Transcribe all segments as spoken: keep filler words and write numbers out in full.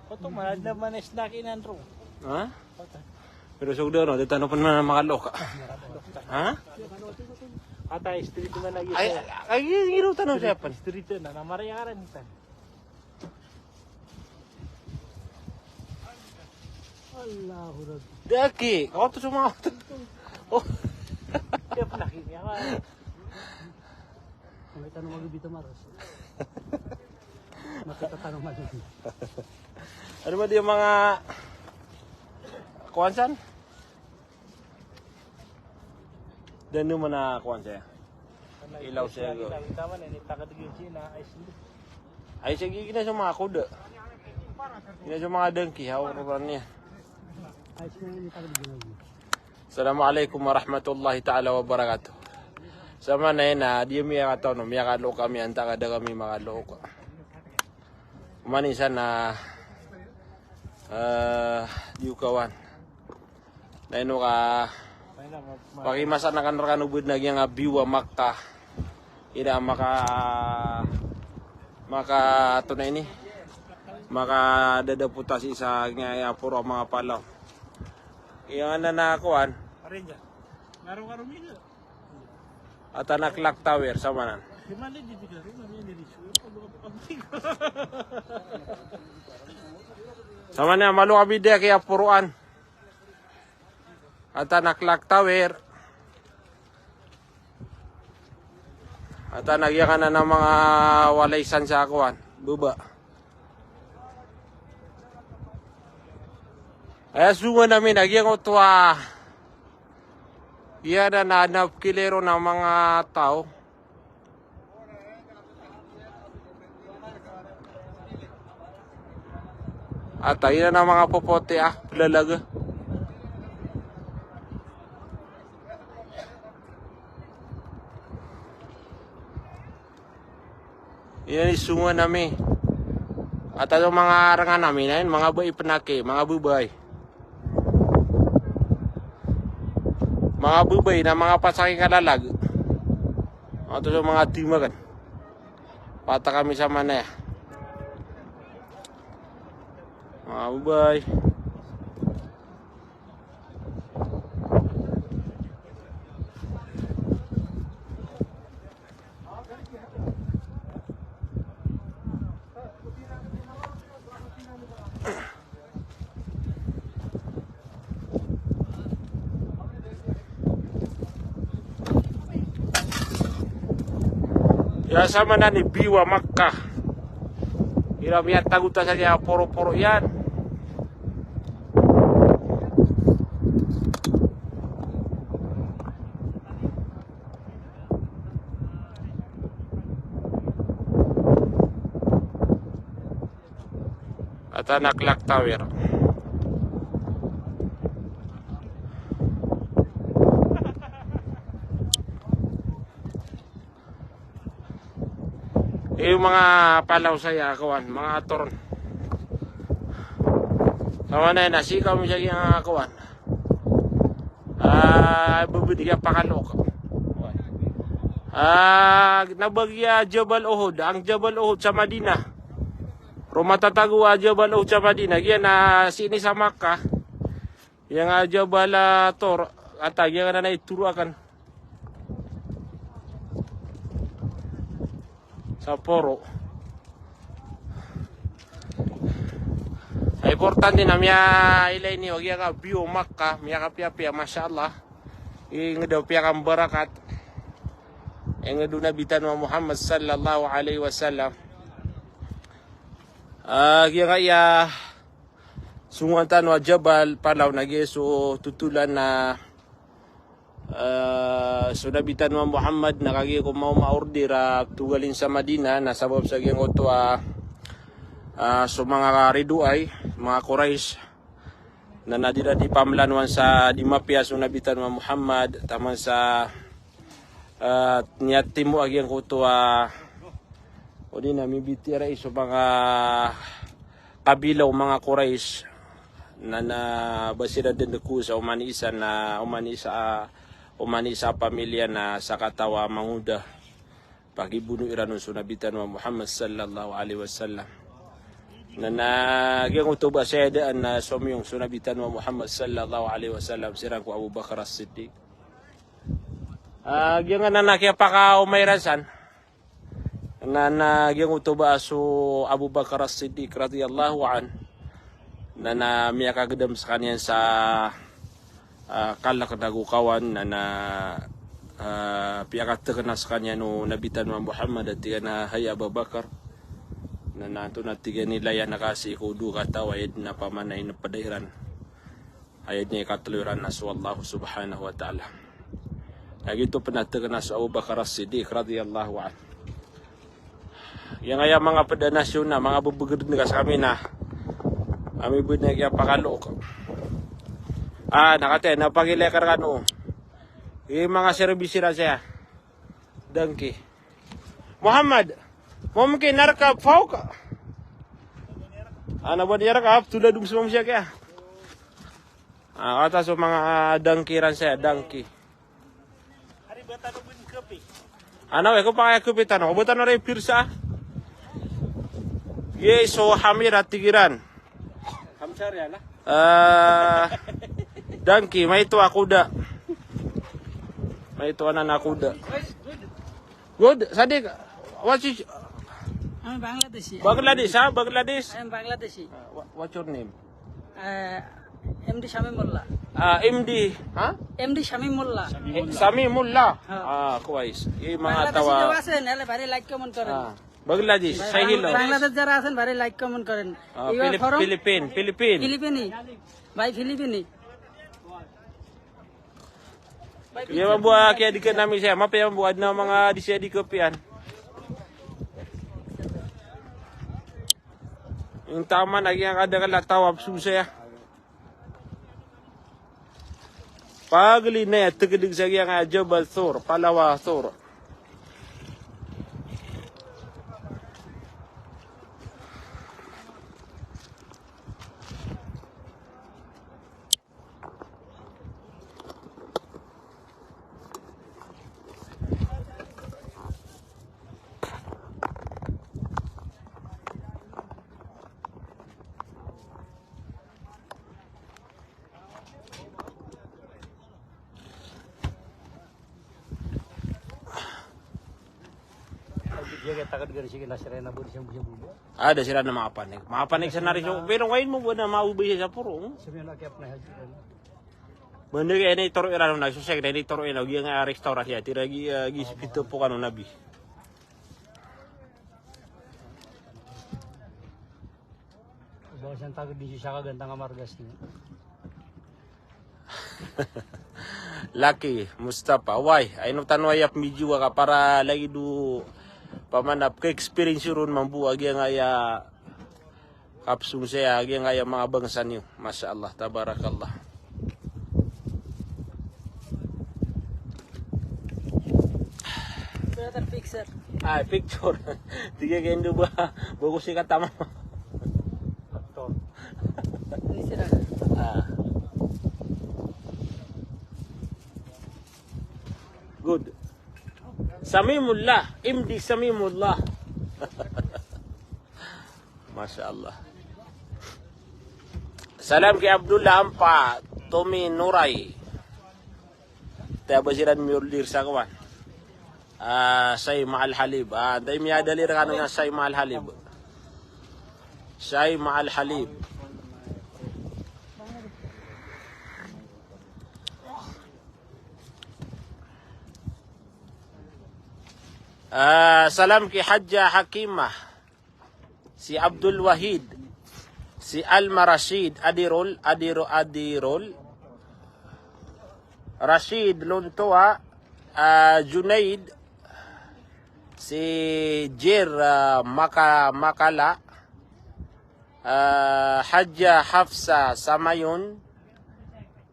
Koto man, adn a man a snack inan ron. Ha? Koto. Pero sogda ron, di tano pn man makaloka. Ha? Kata street man lagi. Ay, ay, ay, iro tano siya pn. Street na, na mariyaran itan. Allahu Rabbi. Daki, koto suma. Oh. Siya pn lagi niya. Makita no magbita maros. Makita tano magbita. Ano ba di yung mga kuwan san? Dano man a kuwan saya. Ilaw saya. Ilaw, ilaw, ilaw, ilaw. Ay, sige, sige na sa mga kuda. Sige na sa mga dangki, ha, ururan niya. Ay, sige na, ini tagad niya. Assalamu alaikum warahmatullahi ta'ala wabarakatuh. Sa manaya na, di miyakataw, no, miyakaloka kami, antaa ka da kami makaloka. Oman i isa na, eh, di ko kawan. Na ino ka, pakimasa na kan rkano bd na giyangkai a biwa Makkah. Ira maka, maka, ito na ini. Maka dadaputas isa nga iya poro a manga palaw. Iya nga na na kuwan. Arin dyan. Ngarong-ngarong ini. Atan a clock tower, sa manan. Sa manan, malo kami di kaya puruan. Atan a clock tower. Atan a giyangkanan a manga walay san sa kuwan. Baba. Aya songan ami na giyangkoto a, iya na, na, na kilero na manga taw. Ata, iya na manga popote a, plalaga. Iyan i songan ami. Ata so manga arangan ami na iyan, manga bai pnaki, manga babay. Manga babay na manga pasang i kalalag. Ata so manga timagan. Pata kami sa manaya. Manga babay. Iya sa manan i biwa Makkah. Ira miyatago ta sa giya poro-poro iyan. Atan a clock tower. Iyo manga palaw saya, kawan, manga ator. Kawan ay nasi kami sa giya, kawan. Ah, bibid iya pakalok. Ah, na ba giya Jabal Uhud, ang Jabal Uhud sa Madinah. Roo matatago a Jabal Uhud sa Madinah, giya na sii sa Makkah. Iya nga Jabal, ah, Tur, ata giya nga na ituro akan. Sa poro. Sa importante na miyailay niyo, giya nga biwa Makkah, miyakapiyapiya, masha Allah. Ingd o piyakambarakat. Ingd o Nabi tano a Muhammad sallallahu alaihi wasallam. Ah, giya nga iya songan tano a Jabal Palaw na giya so totolan na, ah, so Nabi tano a Muhammad na kagiya ko maoma order a togalin sa Madinah na sabap sa giyangkoto a, ah, so manga ridoay, manga Quraysh. Na na di ra di pamlanowan sa di mapiya so Nabi tano a Muhammad, taman sa, ah, niyatimo a giyangkoto a, odi na mibitiyarai so manga kabila o manga Quraysh, na, na ba siran dn ko sa oman i isa na, oman i isa, oman i isa a pamilya na sakataw a mangoda. Pakibono iran on so Nabi tano a Muhammad sallallahu alaihi wasallam. Na, na giyangkoto ba saya daan na somiyong so Nabi tano a Muhammad sallallahu alaihi wasallam, siran ko Abu Bakar As-Siddiq. Ah, giyangkanan a kiyapakaoma iran san. Na, na giyangkoto ba so Abu Bakar As-Siddiq radhiyallahu anhu. Na, na miyakagedam sekaniyan sa, ah, kalek nago kawan, na, na, ah, piyakatekena sekaniyan o Nabi tano a Muhammad a tig iyan a, "Hay Abu Bakar." Na, na antonaa, tig iyan, "Ilaya ngka sii ko dowa kataw a aya den a pamanay na peda iran." Aya den a ikatelo iran na so Allah subhanahu wa ta'ala. Lagid oto pen a tekena so Abu Bakar As-Siddiq radhiyallahu anhu. Giyangkaya manga ped a nasyon na, manga bebeged den ka sekami na. Ami bo na kiyapakalook. Ah, na kataya, na pakilekar kano. Giyangkaya manga service iran saya. Donkey. Muhammad, mumkin narkab fawq? Ana bo yarkab, tulad dun sa mamsiya kiya. Ah, kata so manga, ah, donkey iran saya, donkey. Ana, we, ko pakay a kepi tano, ko ba tano ray pirsa. Ye, so hamir a tig iran. Hamsar ya la. Ah, donkey, maito a kuda. Maito anan a kuda. Good, Sadiq. What's your... I'm Bangladeshi. Bangladesh, ha? Bangladesh? I'm Bangladeshi. Uh, what, what's your name? Uh, M D Shamimullah. Ah, M D, ha? M D Shamimullah. Eh, Samimullah. Ha. Ah, kwais. Ye, manga Bangladeshi tawa. Jara asen, ele bari like comment koren. Ah, Bangladesh, say hello. Bangladesh jara asen, bari like comment koren. Ah, you are Philip-, from? Philippine, Philippine. Philippine. Bhai Philippine. Iya, mambo a kiyadikena mi saya, mapiya mambo, aden a manga di saya di kepian. Intaman a giyangkaya kadakl a taw a pso saya. Pagli na iya tekedeg sa giyangkaya Jabal Thur, palawa Thur. Ada siran na mapanik. Mapanik sa nari so, pero ngayon mo ba na maubay sa puro? Benar ya, ini toro iran na, so saya ini toro iran, giyangkaya restaurant ya, tira gi, eh, gi sipito po kano nabi. Ba siyan taged di siya kagantang a margas niya. Lucky Mustafa, why? Ay no tano aya pemidyo ka para lagi do pamanap ka experience ron mambo a giyangkaya kapsong saya, a giyangkaya manga bangsa niyo. Masha Allah, tabarakallah. Brother, picture. Ah, picture. Tig iyan kendo ba, bago si katama. Actor. Ini sila. Ah. Good. Samimullah, M D Samimullah. Masha Allah. Salam ki Abdullah Ampa, Tommy Nuray. Taya ba siran miyorder sa kowan. Ah, Shay Ma'al Halib. Ah, taya miyadalir kano na Shay Ma'al Halib. Shay Ma'al Halib. Ah, salam ki Hadja Hakimah. Si Abdul Wahid, si Alma Rashid, Adirol, Adiro-, Adirol, Rashid Lontoa, ah, Junaid, si Jer, ah, Maka-, Makala, ah, Hadja Hafsa Samayon,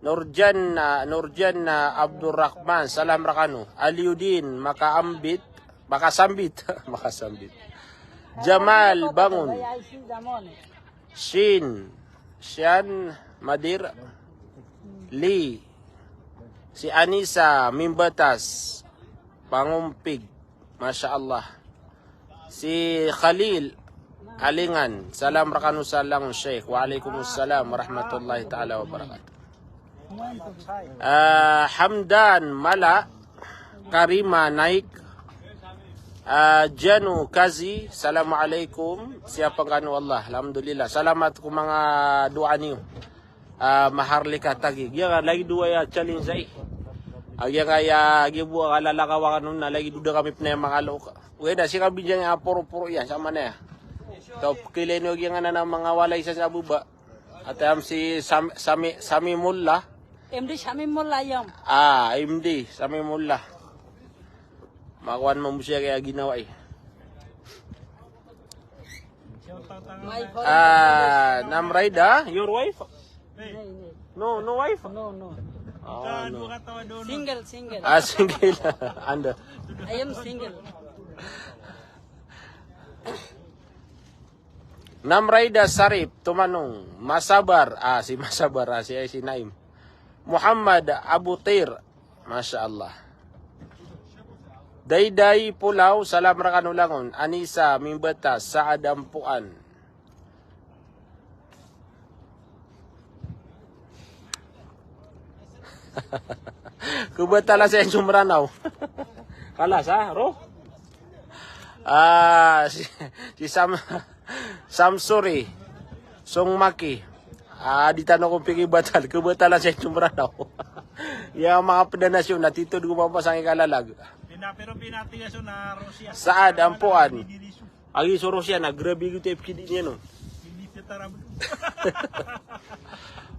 Nurjan, ah, Nurjan, ah, Abdurrahman, salam rakano. Aliudin, Makaambit, Makasambit, Makasambit. Jamal Bangon. Shin, Shan Madir, Lee, si Anisa Mimbatas, Pangumpig. Masha Allah. Si Khalil, Alingan, salam rakano sa langon, Sheikh. Wa alaikumussalam warahmatullahi ta'ala wabarakatuh. Ah, Hamdan Mala, Karima Naik, ah, Janu Kazi, assalamu alaikum. Siyap kano, Allah, alhamdulillah. Salamat ko manga doa niyo. Ah, Maharlika Tagi. Giya ka lagid o aya challenge ai. Ah, giya ka aya, giya bo a kalalakaw akn on na lagid o da kami pn aya manga loka. Weda si kabinjang a poro-poro iyan, sa mana iya. Taw pkilay niyo giya nga na manga walay sa sa baba. Ata am si Sam-, Sami, Sami Molla. M D Sami Molla iyam. Ah, M D Sami Molla. Makowan mambo siya kaya ginawa i. My phone. Ah, Namraida, your wife? No, no wife? No, no. Oh, no. Single, single. Ah, single. Anda? I am single. Namraida Sarip, Tumanong, Masabar, ah, si Masabar, ah, si, si Naim. Muhammad Abu Tir, Masha Allah. Dayday Pulaw, salam rakano langon. Anisa Mimbata, Saad Ampuan. Khabatalan sa Enso Mranaw. Kalas, ha, ro? Ah, si, si Sam-, Samsuri. Song Maki. Ah, di tano ko pikibatal. Khabatalan sa Enso Mranaw. Iya, manga pd a nasyon na tito di ko mapasang i kalalag. Pina-, pero pinatigas o na Russia. Saad Ampuan. Agi so Russia na grabe gito ipkidi niyan, no?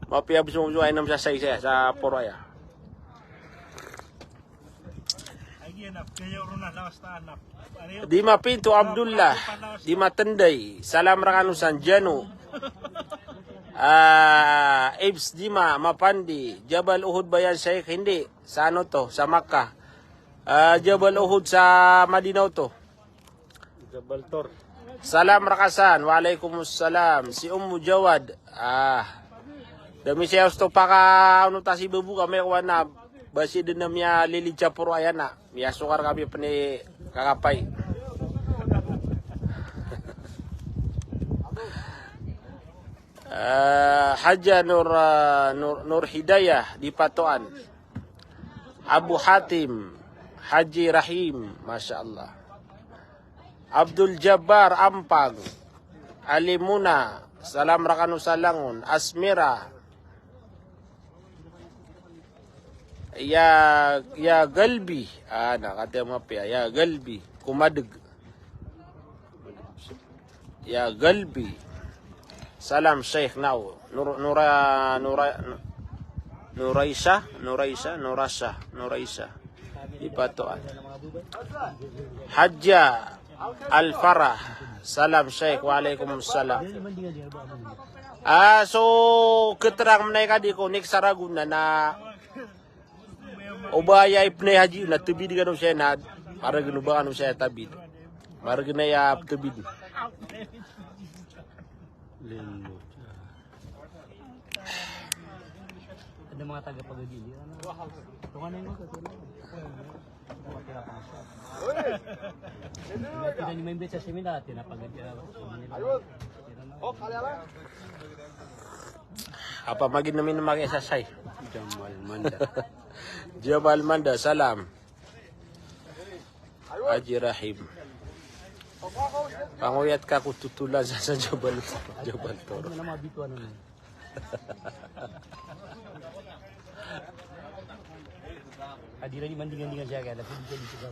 Mapiya bs o ay nam sa say saya sa poro aya. Dima Pinto Abdullah, Dima Tenday, salam rakano san Jano. Ah, Ibs Dima Mapandi, Jabal Uhud ba yan, Sheikh? Hindi, sa ano to, sa Makkah. Ah, Jabal Uhud sa Madinah to. Jabal Tur. Salam rakasan. Wa alaikumussalam. Si Ummu Jawad. Ah. Da misiya osto paka, ano, ta si babo kami ko ana. Basi dn na miyalilid sa poro aya na. Miyasokar kami pn i kakapay. Ah, Haja Nur, ah, Nur, Nur Hidayah di Patoan. Abu Hatim, Haji Rahim, Masha Allah. Abdul Jabbar Ampang, Alimuna, salam rakano sa langon. Asmira, ya, ya Galbi, ah, na, kati mapiya, ya Galbi, Kumadeg. Ya Galbi. Salam Sheikh Nau. Nur-, Nura-, Nura-, Nuraisa, Nuraisa, Nurasa, Nuraisa. Di Patoan. Haja Al Farah. Salam Sheikh. Wa alaikumussalam. Ah, so keterang menai kadi ko nik sa Ragon na, na O ba aya ipnay haji na tebid kano saya na, maregen o ba kano saya tabid. Maregen aya tebid. Ada mga taga Pagadian. Ito nga na yung mga Kita ni membet sa seminar, tinapagad ka. Apa magin namin na makisasay? Jamal Manda. Jamal Manda, salam. Haji Rahim. Panguyat ka ko tutulan sa, sa Jabal, Jabal Toro. Ano na mga bituan nun? Adi ra di mandingan-dingan siya kaya, dapat di siya di siya.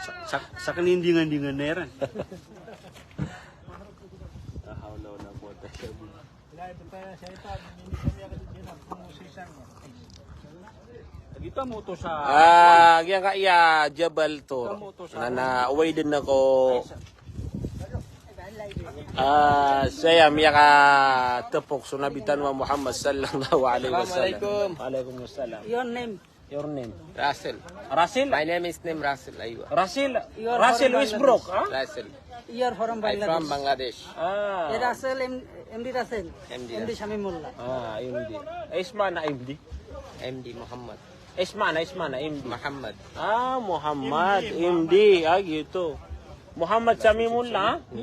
Sa, sa, sa kanindingan-dingan na yaran. La hawla wala quwwata illa billah. Ah, giya ka iya Jabal Tur. Na, na, oway den ako. Ah, saya miyakatepok so Nabi tano a Muhammad sallallahu alaihi wasallam. Assalamu alaikum. Wa alaikum assalam. Your name? Your name? Russell. Russell? My name is name Russell, aywa. Russell? Russell Westbrook, ha? Russell. You are from Bangladesh. I from Bangladesh. Ah. Eh, Russell, M-, M D Russell. M D Russell. M D Shamimullah. Ah, M D. Eh, isma na M D. M D Muhammad. Isma na, isma na, M D. Muhammad. Ah, Muhammad, M D, ah, gitu. Muhammad Samimullah, ha?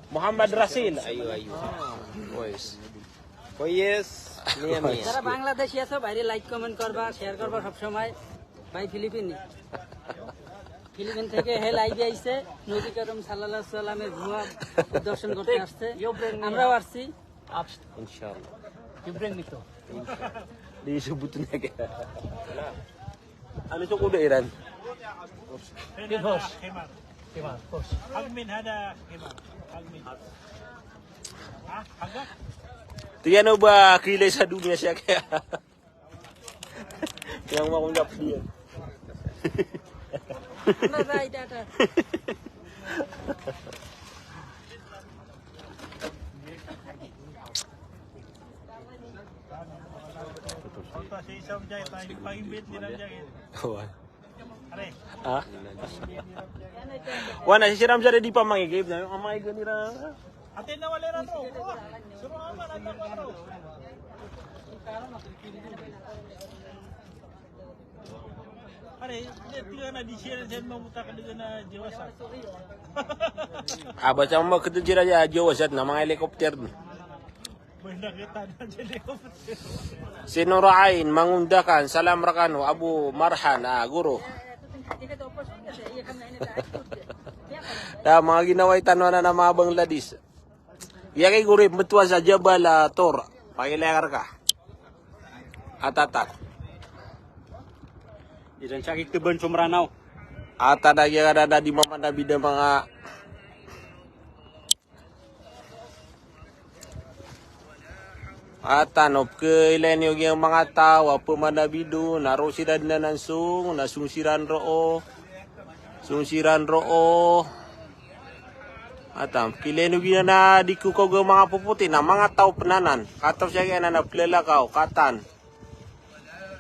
Muhammad Rasil. Ayo, ayo. Boys. Boys, mia, mia. যারা বাংলাদেশি আছো, বাইরে like, comment করবা, share করবা সব সময়। ভাই ফিলিপিনি। ফিলিপিন থেকে হে live-এ আইছে, নবী করম সাল্লাল্লাহু আলাইহি ওয়াসাল্লামের ভুয়া দর্শন করতে আসছে। আমরাও আসছি। Inshallah. Di subutun lagi. Ano so kuda iran? Himar. Himar. Himar. Himar. Tig iyan o ba kilay sa doniya siya kaya. Kaya makunjak diyan. Wan. Ha? Wan, si Ramzan di pamangigib na, pamangigib nira. Aba sa mo keto jira ya jawazat na manga helicopter. Si Nurain, Mangundakan, salam rekano, Abu Marhan, ah, guro. Da, manga ginawai tano anan a manga Bangladis. Iya kay guri, mbetuwa sa Jabal, ah, Tur. Pakilay ka reka. Atatan. Iran sakit teban Sumranaw. Atan a giya ka da di mamanabi da manga Atan o pkhailay niyo giyang manga taw a pmanabi do, na roo siran anan song, na song siran roo. Song siran roo. Atan, pkhailay niyo giyanan a di ko kaw giyang manga popoti, na manga taw pn anan. Kataw siya giyanan a plalakaw, katan.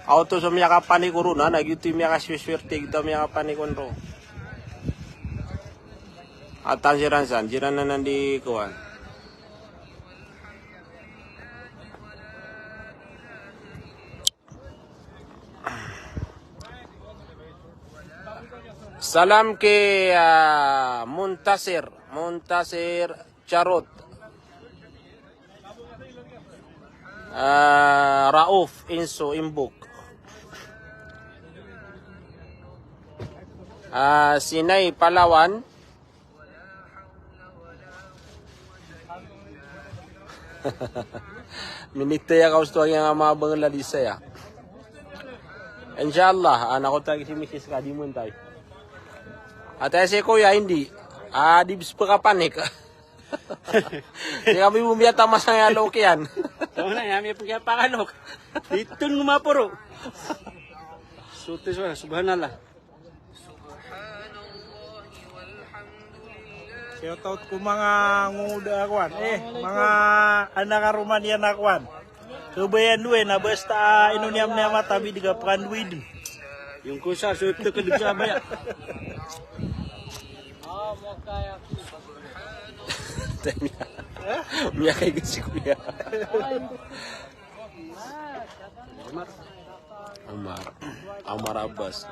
Aw to so miyakapanik o roo na, na giyoto i miyakasweswerte, giyoto a miyakapanik on roo. Atan siran san, siran anan di kowan. Salam ki, ah, Muntasir, Muntasir Charot. Ah, Rauf Inso Imbok. Ah, Sinay Palawan. Minitay a kaosto a giyangkai a manga Bangladis aya. Insha Allah, ah, na ko tagi si misis ka di mo ntay. Ata si Kuya, hindi. Ah, di bs pkapanik. Di kami bumiyata masang ya lok iyan. Taw na, iya miyapakalok. Itun mo maporo. Suti so, subhanallah. Shout out ko manga ngoda a kowan. Eh, manga anak a Romania na kowan. Kabayaan doon na basta, ah, ino niyam niyam a tabi di ka pkandoid. Yung kusa, so ito ka di sa baya. Miyakay ka si Kuya. Omar. Omar Abbas.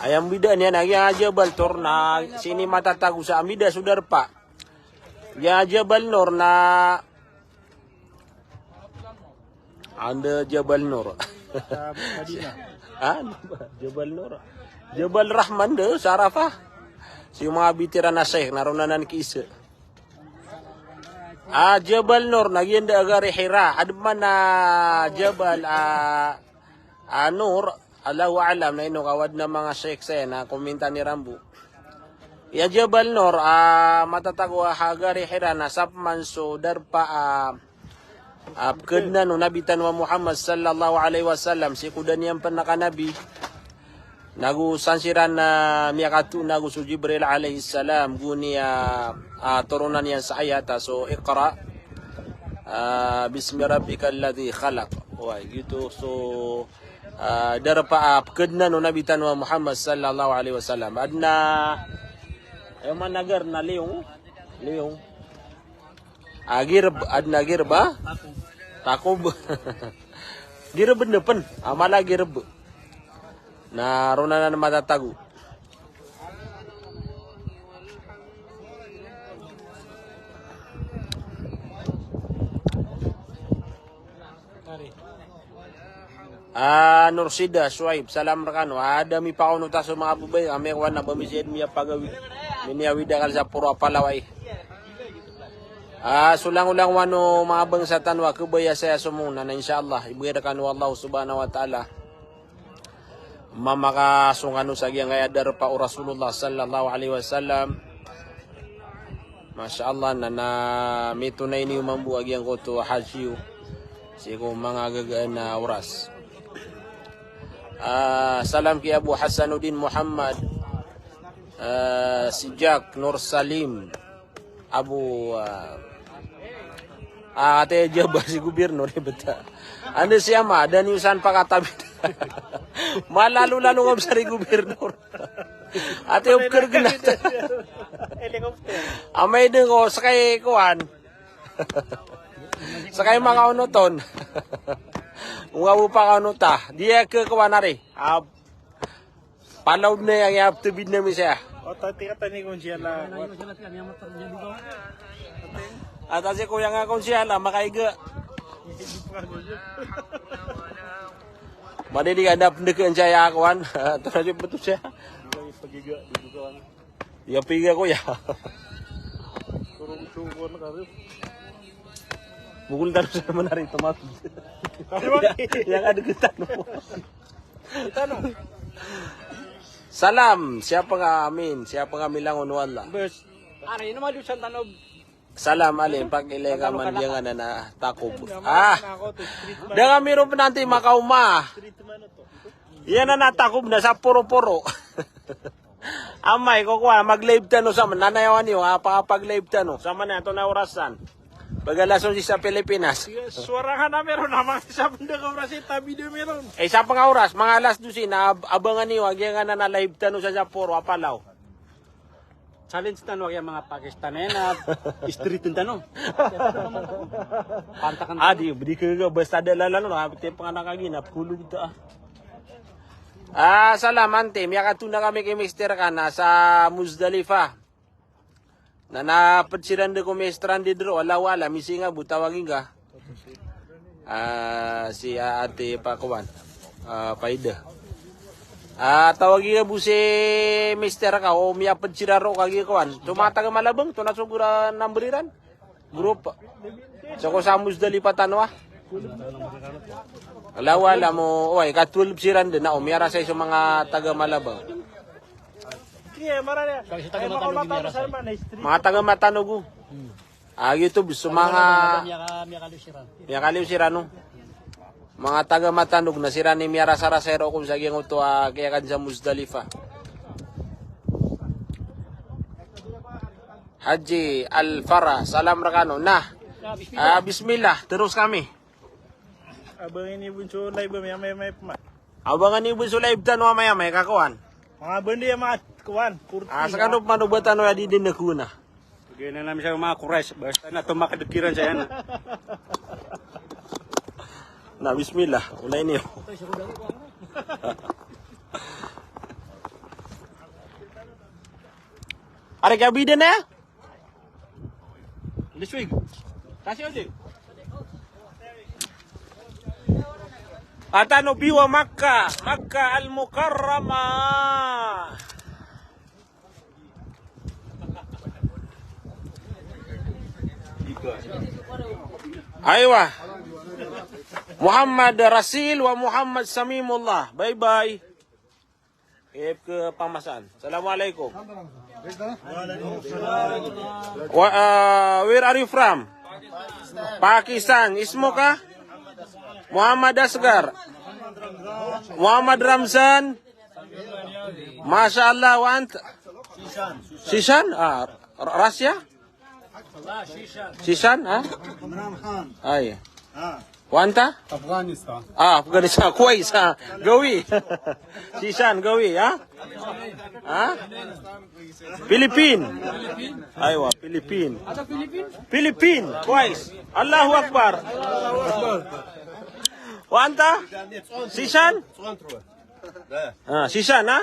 Aya mbida niyan a giya Jabal Tur na sii matatago sa mbida so darpa. Giya Jabal Nur na anda Jabal Nur. Ha? Jabal Nur. Jabal Rahman da sa Arafah. Sii manga bitiran a Sheikh na roo anan ki isa. Ah, Jabal Nur, na giyanda a Gari Hira. Adn man a Jabal, ah, ah, Nur, Allahu a'lam, na ino ka, wadn a manga sheikh saya na komintan iran bo. Iya Jabal Nur, ah, matatago a ha Gari Hira na sap man so darpa, ah, ah, pkadnan o Nabi tano a Muhammad sallallahu alaihi wasallam, sii ko da niyan pn a kanabi. Nago san siran na miyakatoon ago so Jibril alayhis salam, go niyan, ah, toronan iyan sa ayat a so Iqra, ah, bismi rabbikal ladhi khalaq. Oway, giyoto so, ah, darpa a pkadnan o Nabi tano a Muhammad sallallahu alaihi wasallam. Adn a, aya managar na Liyong, Liyong. A, girb, adn a girb a? Takob. Girb dn pn. A mala girb. Na roo anan matatago. A, Nursida Suaib, salam rkano. A, da mipakaonot a so manga babay, amay ko ana ba misiya dn miyapagawid. Miniyawid akal sa poro a Palaw ai. A, so langolangon o manga bangsa tano a kabaya saya so mona, na insha Allah, ibgay rkano o Allah subhanahu wa ta'ala. Mamakasong kano sa giyangkaya darpa o Rasulullah sallallahu alaihi wasallam. Masha Allah, na, na mitonay niyo mambo a giyangkoto a hajj iyo sii ko manga gagaan a oras. A, salam ki Abu Hasanuddin Muhammad, a, si Jack Nur Salim. Abu, a, a, ati jaba si gobirnor, i bta. Anda si ama, da niyo san pakatabi. Malalolalo ngka bsa i gobirnor. Ati opker gnata. Amay dn ko, skay kowan. Skay makaonot on. Ongka bo pakaonot a. Di a khakowan ari. A, Palaw dn a aya ptbid ami saya. O, tati, tati ni kon siya la. A tasi ko aya nga kon siya la, makaiga. Madi di ka da pndk saya kowan. Tara di betul saya. Iya piga ko ya. Bukol tano sa manari tomat. Aya nga dn tano. Salam, siyapa nga, amin, siyapa nga milangon o Allah. Bes. Ari, ino madusan tano. Salam, Ali, pakilay ka man diyan nga na, na takob. A, da kami ron pn anti makaoma. Iyan na na takob na sa poro-poro. Amay ko kowan, mag-live tano sa man, nanayawan iyo, a, pakapag-live tano sa man, ato na orasan. Pag alas onse sa Pilipinas. Suwara nga na meron, amay sa pnda ka oras i tabi da meron. E, isa pn a oras, manga alas dose na ab-, abangan iyo a giyangkanan a live tano sa Sapporo a Palaw. Challenge tano a giya manga Pakistan iyan a street tano. Pantakan. A, di, di ka, basta da lalan, no, a, tiya pn a kagiya na pkolo gita, a. A, salam, ante, miyakatona kami ki mister ka na sa Muzdalifah. Na, na pd siran dn ko mister andi dn ro, Allahu a'lam, misi nga bo tawagi nga. A, si, a, ante pa kowan. A, Paida. A, tawagi nga bo si mister ka, o miyapd siran ro kagiya kowan. Toma taga Malabang, tona so gora number iran. Group. So ko sa Muzdalifah tano a. Allahu a'lam o, oway, ka twelve siran dn, na o miyarasay so manga taga Malabang. Manga taga Matanog o. A, giyoto bo so manga miyakaliyo siran, no. Manga taga Matanog na siran i miyarasarasay roo kon sa giyangkoto a kiyakan sa Muzdalifah. Haji Al Farah, salam rkano. Na, a, bismillah, teros kami. Abangan iyo bo so live ami amay-amay pman. Abangan iyo bo so live tano amay-amay, ka kowan. Manga bandi a manga kowan, kurti. A, skano pman o ba tano aya di dn na kowan a. Pagay na nami sa manga Quraysh, basta na tomakd kiran saya na. Na, bismillah, olay niyo. Ari ka bidan a? Liswig. Kasi odi. Atano biwa Makkah, Makkah Al-Mukarramah. Aywa. Muhammad Rasil wa Muhammad Samimullah. Bye-bye. Ip ke pamasan. Assalamualaikum. Wa, uh, where are you from? Pakistan. Ismuka? Muhammad Asgar. Muhammad Ramzan. Masha Allah, wa ant? Shishan? Ah, R-, Russia? Shishan, ha? Imran Khan. Ah, iya. Ah. Wa anta? Afghanistan. Ah, Afghanistan. Kuwais, ha. Gawi. Sisaan, gawi, ha? Ha? Philippine. Aywa, Philippine. Philippine. Kuwais. Allahu Akbar. Wa anta? Sisaan? Ah, sisaan, ha?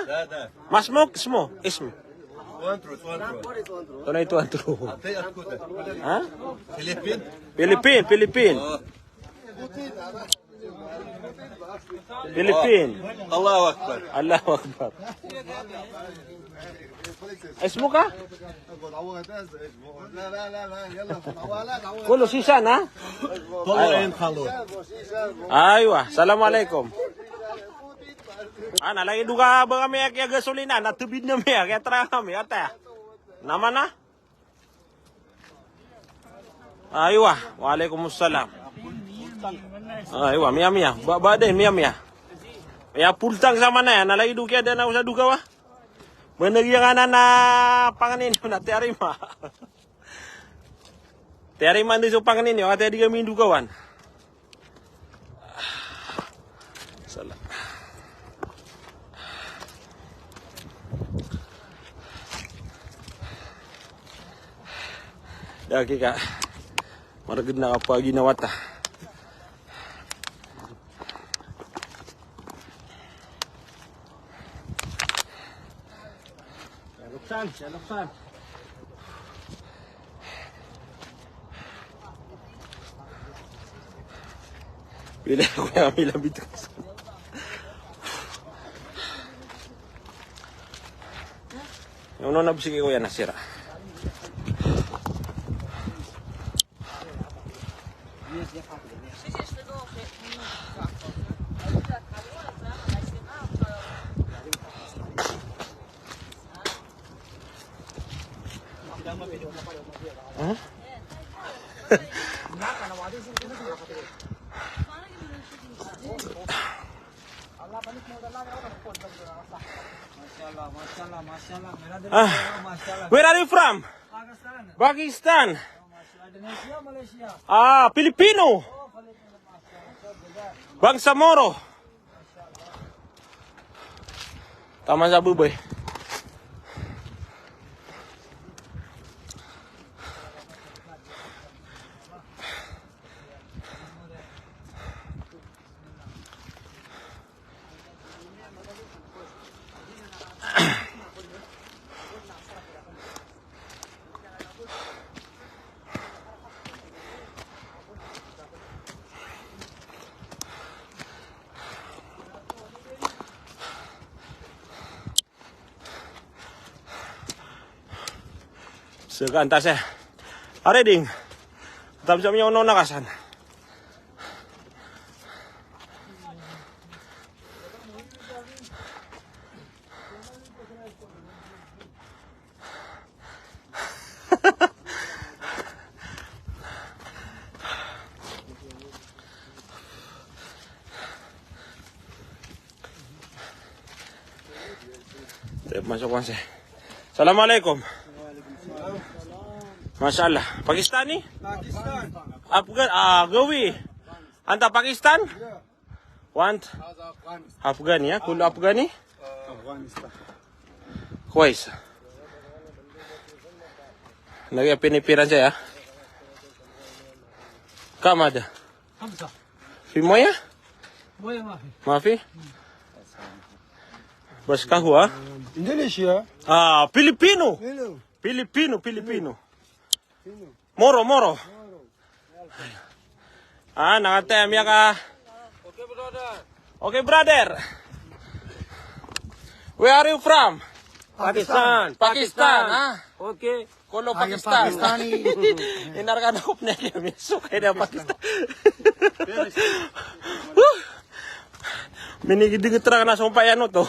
Ma ismuk, ismu, ism. Antonaa i tuwantro? Ha? Philippine. Philippine, Philippine. Philippine. Allahu Akbar. Allahu Akbar. Ismuka? Kulu sisaan, ha? Aywa. Assalamu alaikum. Ana lagi duka ba kami ya, kaya gasolina na tebid na miya, kaya terang kami, ata. Nama na? Aywa, wa alaikumussalam. Aywa, miya miya. Ba, ba din, miya miya. Ya pultang sama na ya, na lagi duka da na usa duka wa. Benar ya kana na pangnin na tiyarima. Tiyarima di so pangnin ya, kata di kami dukawan. Sala. Daki ka. Maragid na kapagi na wata. Luksan, luksan. Bila ko ya, bila bito. Yung nona bisigi ko yan, nasira. Ah, where are you from? Pakistan. Ah, Pilipino. Bangsa Moro. Taman sa bubay. Sekan tase. Are ding. Tam sa miyaw no nakasan. Masuk masih. Assalamualaikum. Masha Allah. Pakistani? Pakistan. Afgan, ah, gawi. Anta Pakistan? Wa ant? Afghani, ya? Kullu Afghani? Afghanistan. Kwais. Lagi pinipiran saya. Kam ada? Khamsa. Fi moya? Moya mafi. Mafi? Bas kahwa? Indonesia. Ah, Pilipino. Pilipino. Pilipino, Pilipino. Moro, Moro. Ah, na kata miyaka. Okay, brother. Where are you from? Pakistan. Pakistan, ha? Okay. Kolo Pakistan. Pakistani. Inar ka na upne ke miso kaya Pakistan. Minigidigi terang na sompa yan oto.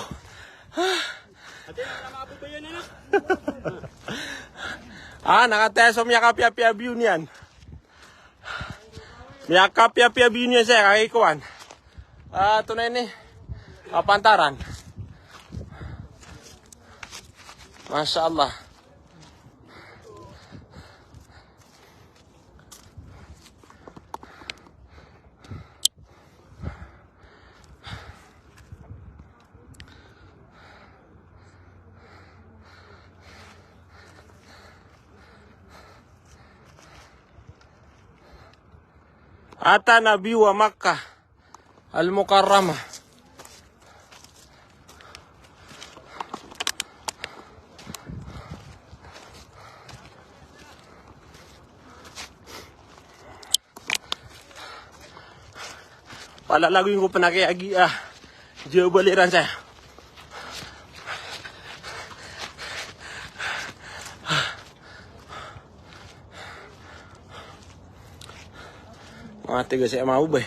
Ah, na kata so miyakapiyapiya biyo niyan. Miyakapiyapiya biyo niyan saya kaki kowan. Ah, tunay ni. Kapantaran. Masha Allah. Ata na biyo a Makkah Al-Mukarramah. Palalagoy ko pn a kiyagi a Jabal iran saya. Mati ga saya mau bay.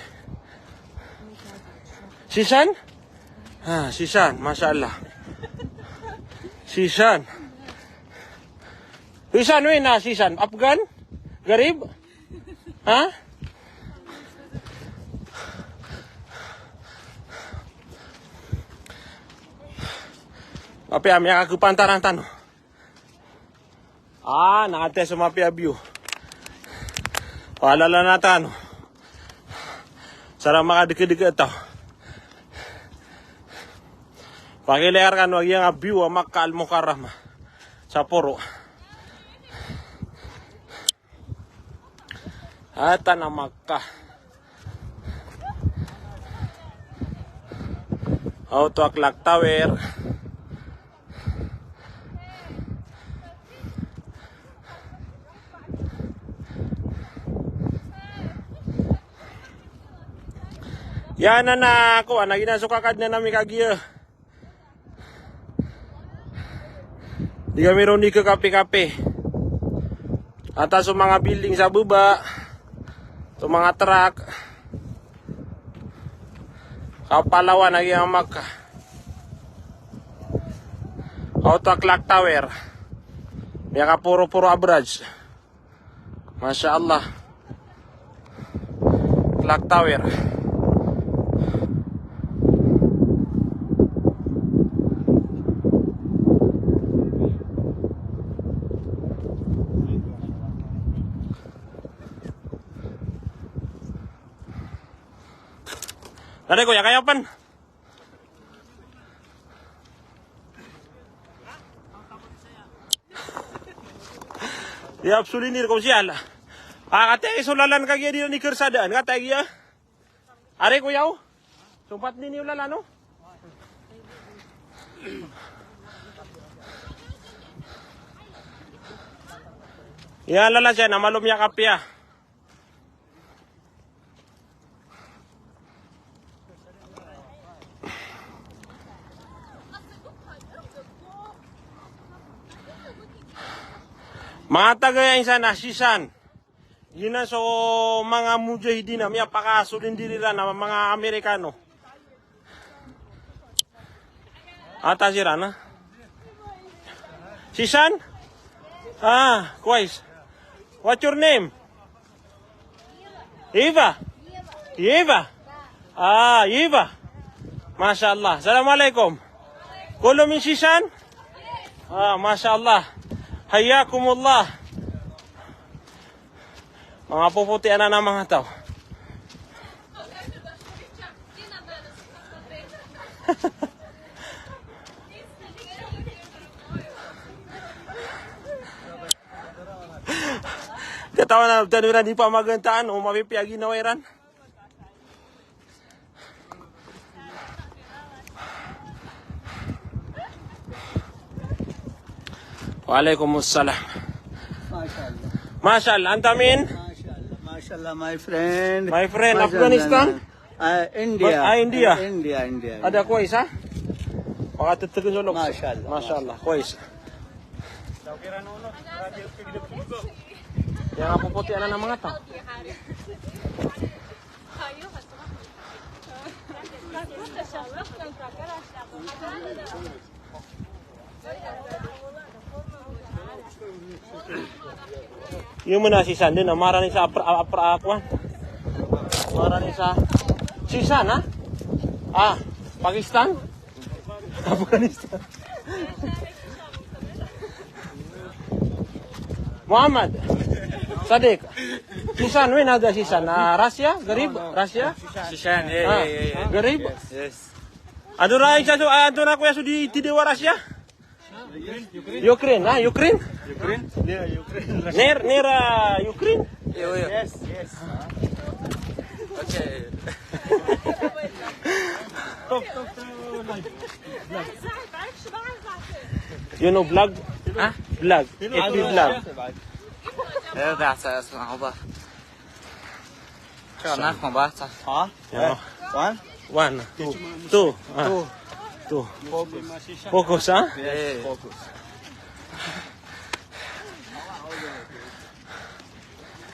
Sisan? Ha, Sisan, masha Allah. Sisan. Sisan, wina Sisan? Afghan? Garib? Ha? Apiya miyakagopantaran tano. Ah, na ati so mapiya a biyo. Palalanatan. Sa ra makadekadeka taw. Pakilayar kano a giyangkai a biyo a Makkah Al-Mukarramah. Sa poro. Ata na Makkah. Oto a clock tower. Aya nan a kowan a ginasoka a Kadnan ami kagiya. Di kami roo di kakape-kape. Ata so manga building sa baba, so manga truck. Kapalawan a giyangkai a Makkah. Oto a clock tower. Miyakaporo-poro a abraj. Masha Allah. Clock tower. Tadi ko ya kaya pan. Ya, absolini ko siya la. Ah, kati so lalan kagiya di ni kersadaan, kati giya. Ari ko yaw. Sumpat ni ni lalan, no? Ya, lalan siya na malom ya kapiya. Manga taga iyan san a Sisan. Giyanan so manga mujahidin a miyapakasolindiri ran a manga Amerikano. Ata siran, ha? Sisan? Ah, kwais. What's your name? Eva? Eva? Ah, Eva. Masha Allah. Assalamu alaikum. Kullu min Sisan? Ah, masha Allah. Hayyakumullah. Manga popotian anan a manga taw. Katawan a tano iran di pamagantaan o mapipiya ginawa iran. Wa alaikum assalam. Masha Allah. Masha Allah. Anta min? Masha Allah. Masha Allah, my friend. My friend, Masha Allah. Afghanistan? Ah, India. Ah, India. India, India. Ada, kwais, ha? Pakateteken so loks. Masha Allah. Masha Allah. Kwais. Aya nga popotian anan a manga taw. Iyo mena Sisan den a marani sa apra, apra, kowan. Marani sa Sisan, ha? Ah, Pakistan? Afghanistan. Muhammad. Sadiq. Sisan, win hada Sisan? Ah, Russia? Garib? Russia? Sisan, yeah, ah, yeah, yeah, yeah. Garib? Yes. Ado ra isa so, ah, ado ra koya so di, di dewa Russia? Ukraine, ah, Ukraine? Ukraine? Yeah, Ukraine. Near, near, ah, Ukraine? Yeah, yeah. Yes, yes. You know vlog? Ha? Vlog. F B vlog. Ayo, da, sa, sa, ako ba? Sa, na, ako ba? Sa. Ha? Yan. Eh, one? One, two, two, ah. Two. Two. Focus. Focus, ha? Yes, focus.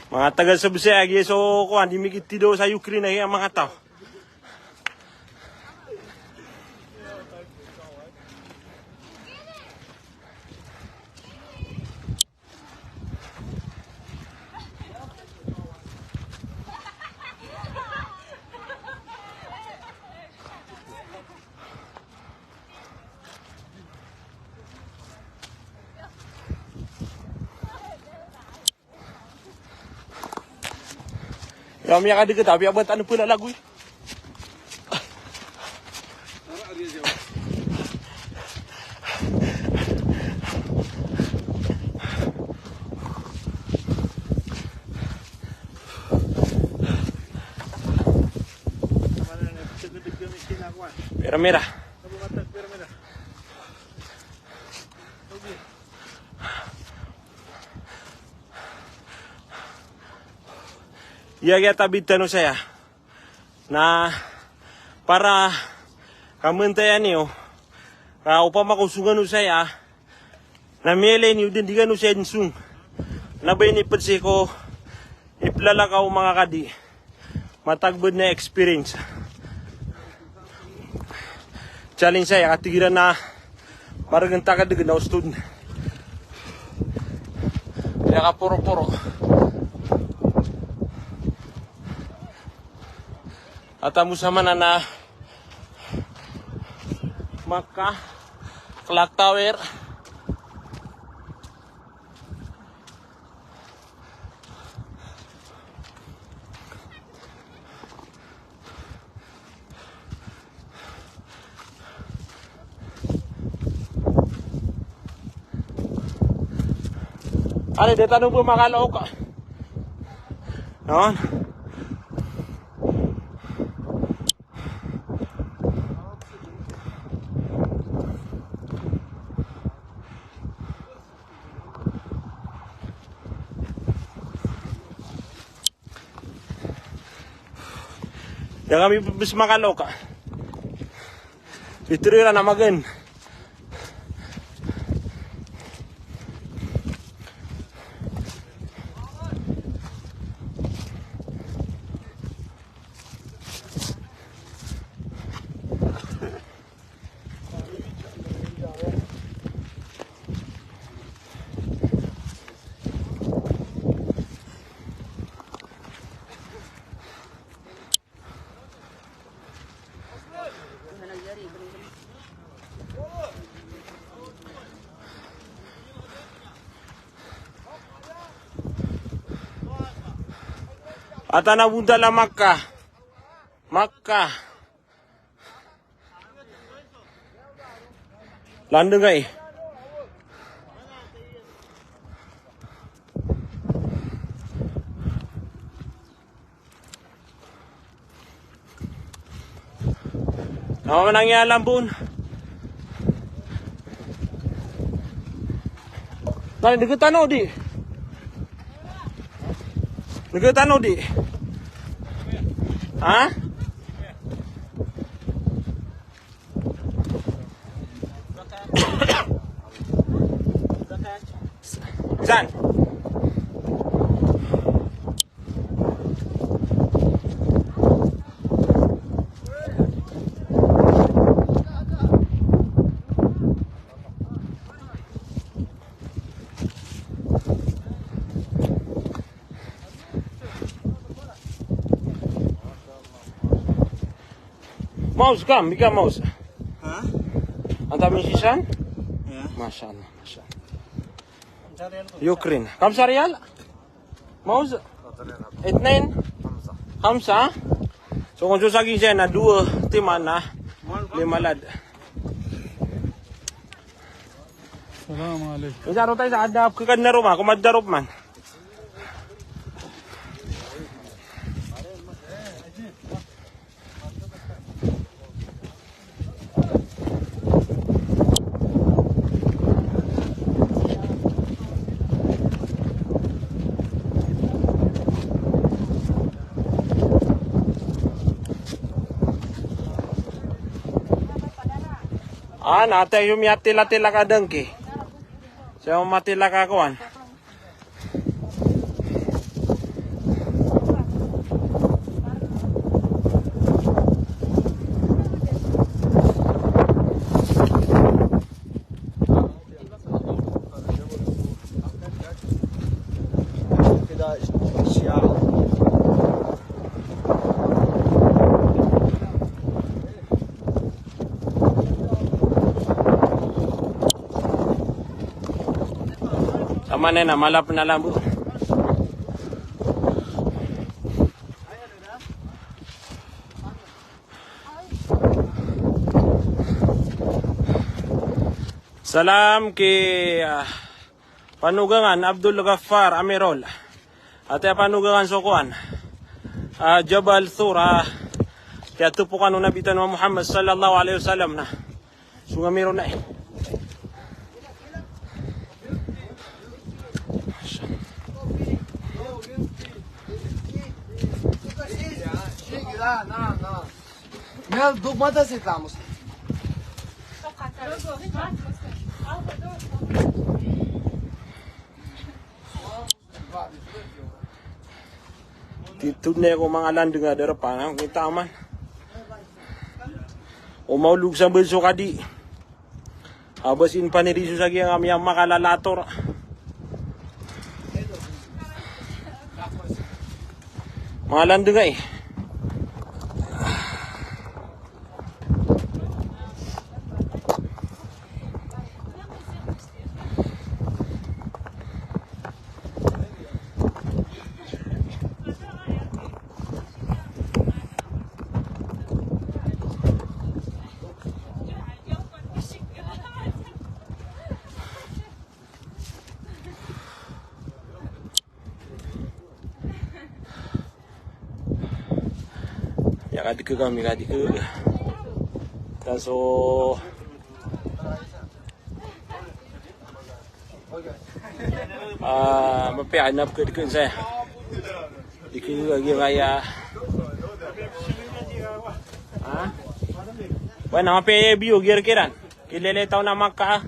Manga taga Sabsaya, agi so kowan, di mikithidaw sa Ukraine, agi a manga taw. Aya miyakadeket, apiya ba tano pela lagoy. Mira, mira. Aya kiyatabitan o saya na para ka mantaya niyo, ka opama ko songan o saya, na miyailay niyo den di kano saya insong. Na ba iniped sii ko iplalakaw o manga kadi. Matag bed na experience. Challenge saya, katigiran na maregen taked degen a ostod. Aya kaporo-poro. Atamo sa manan a Makkah, Clock Tower. Ari, di tano bo makaloka. Non. Da kami bes makaloka. Itero iran a magen. Atan a bontal a Makkah. Makkah. Landeng kai. Nawa manang iya lambon. Tani, degetan o di. Degetan o di. Ha? San? Maoz ka, mbiga maoz. Ha? Anta misisan? Ya. Masha Allah, masha Allah. Ukraine. Kam sa riyal? Maoz? Itnain? Khamsa. So, kon so sa giya na dowa timan na lima lad. Assalamu alaikum. Isa ro tayo sa adap, kekan na roma, komadda ro man. Ah, na, ati, so miyatil-atil a ka dangki. So miyatil a ka kowan. Samanaya na mala pn a lambo. Salam ki, ah, Panogangan Abdul Ghaffar Amirol. Ati a Panogangan so kowan. Ah, Jabal Thur, ah, kiyatopokan o Nabi tano a Muhammad sallallahu alaihi wasallam na. So nga Amirol na, eh. Mel duk mata si tamus. Titho dn ko manga landng a darpa, na, kita man. O maolog sa bn so kadi. Aba sin paniriso sa giyangkami a makalalator. Manga landng ai. Ya, kadikk kami, kadikk. Kaso, ah, mapiya a nap kadikk saya. Dikk lagi kaya. Ha? Wala, mapiya a biyo, gir kiran. Kilele taw na Makkah.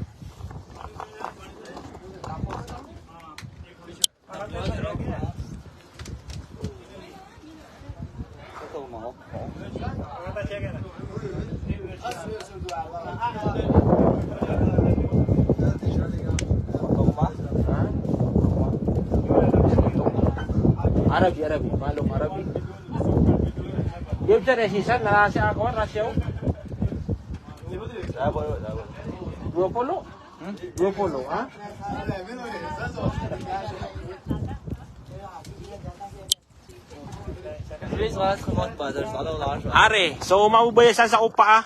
Arabi, Arabi, malum Arabi. Di bisa dn sii san, na rasiya ako, rasiya ako. Dua polo. Hmm? Dua polo, ha? Are, so mababaya san sa opa, ah.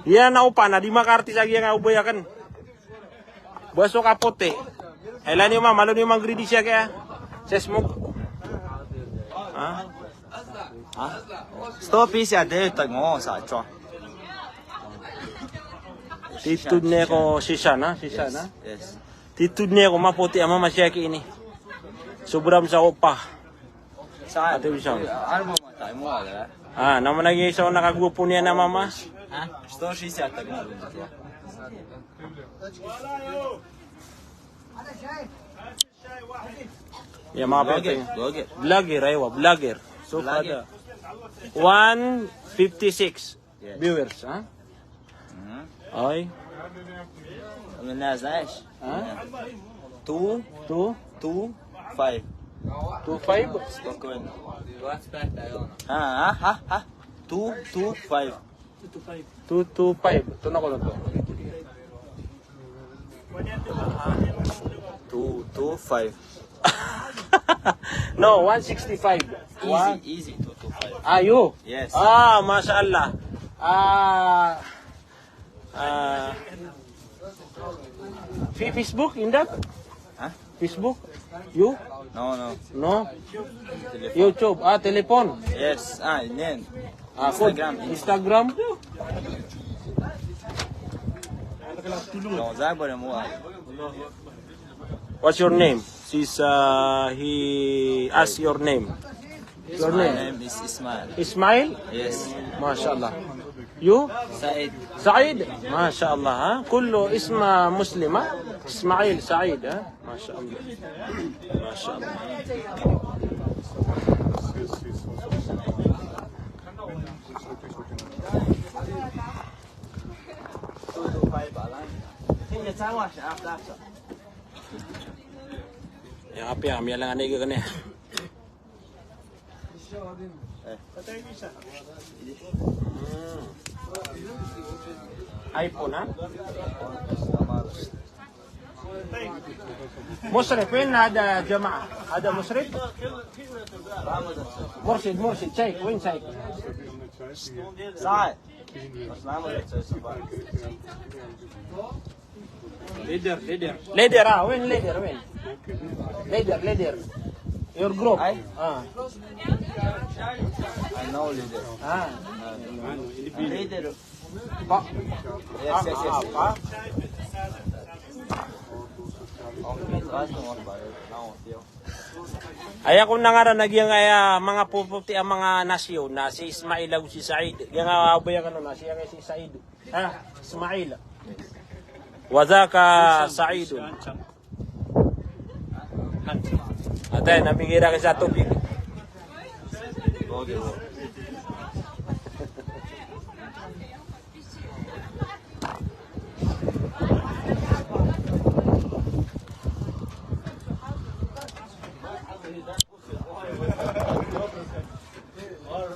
Iyan a opa na di makarti sa giyangkai a obay akn. Ba so kapoti. Ila niyo ma, malo niyo mangridi siya kaya. Sesmok. Ha? Ha? Stop, isa de tagmo sa cho. Titho dn ko sisa na, sisa na. Yes. Titho dn ko mapoti a mama siya ki ini. Sobra sa opa. Saan? Ate Wisam. Ano ba matay mo, wala? Ah, naman nag-iisa o nakagwapo niyan a mama. Ha? Gusto siya siya tagmo. Ya, mga pete. Vlogger. Vlogger, aywa, vlogger. So, vlogger. Kada one fifty-six. Yes. Viewers, ha? Mhm. Ay. Ano na, Zash? Ha? Two, two, two, five. Two five? Spokojno. Ha, ha, ha, ha. Two, two, five. Two two five. Ito na ko lang to. Two two five. No, one sixty-five. Easy, easy, two two five. Ayo. Yes. Ah, masha Allah. Ah, ah, fi-, Facebook, inda? Ha? Facebook? You? No, no. No? Telephone. YouTube. Ah, telephone. Yes. Ah, nen. Ah, Instagram. Instagram. No, za ba mo. What's your name? Sis, uh, he asked your name. Your name? My name is Ismail. Ismail? Yes. Masha Allah. You? Said. Said? Masha Allah, ha? Kullu isma Muslim, ha? Ismail, Said, ha? Masha Allah. Masha Allah. Ya, apa ya? Miyalang ani ka kaniya. iPhone, ha? Mushrif, وين هذا جماعة؟ هذا مشرف؟ مرشد، مرشد، شيخ، وين شيخ؟ Said. Leader, leader. Leader, ah, وين leader, وين؟ Leader, leader. Your group. I? Ah. I know leader. Ah. Leader. Pa? Yes, yes, yes. Ah, pa? Aya kon nangaran a giyangkaya manga popoti a manga nasyon na si Ismail ago si Said. Giyangkaya ba aya kon na si, si Said. Ha, Ismail. Wa dhaka Saidun. Atay, na migay rakn sa tobig.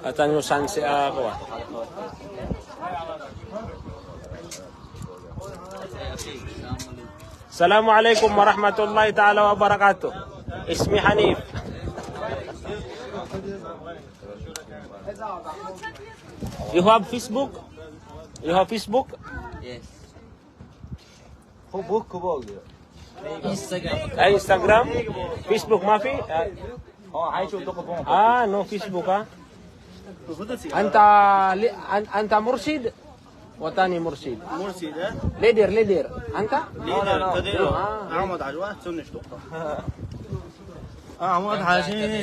Atan yo sansi ako, ah. Assalamu alaikum warahmatullahi ta'ala wabarakatuh. Ismi Hanif. You have Facebook? You have Facebook? Yes. Instagram. Ay, Instagram? Facebook, mafi? Ah. Ah, no Facebook, ha? Anta li-, an-, anta murshid? Wa thani murshid. Murshid, eh? Leader, leader. Anta? Leader, Kadir. Ah. Ahmad Ajwa, Sunni Shtuqa. Ahmad Haji.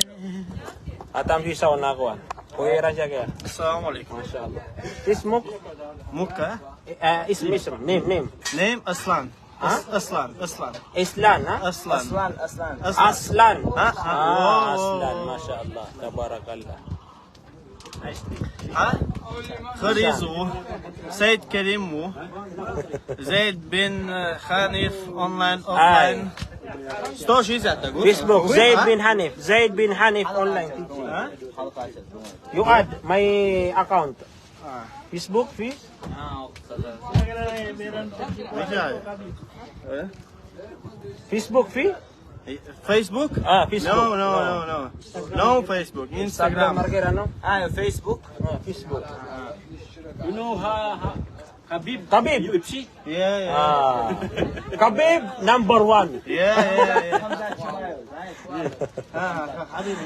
Atam si saw na ko, ah. Kuya Raja kaya. Assalamu alaikum. Masha Allah. Ismuk? Mukka? Eh, ism, ism. Name, name. Name Aslan. Ha? As-, Aslan, Aslan. Islan, ha? Aslan. Aslan, Aslan. Aslan. Aslan. Ha? Ha. Ah, wow, wow, Aslan, wow. Masha Allah. Tabarakallah. Ha? Kharizu. Said Karimu. Zaid bin, eh, Hanif online, offline. Ay. Sto shi sa ta gu. Facebook, ha? Zaid bin Hanif. Zaid bin Hanif online. Ha? You add my account. Ah. Facebook, fi? Ah, okay. Eh? Facebook, fi? Eh, Facebook? Ah, Facebook. No, no, no, no. No Facebook. Instagram. Instagram, markera, no? Ah, Facebook? Ah, Facebook. You know, ha, ha, Khabib? Khabib. U F C? Yeah, yeah. Ah. Khabib number one. Yeah, yeah, yeah. Ah, Khabib.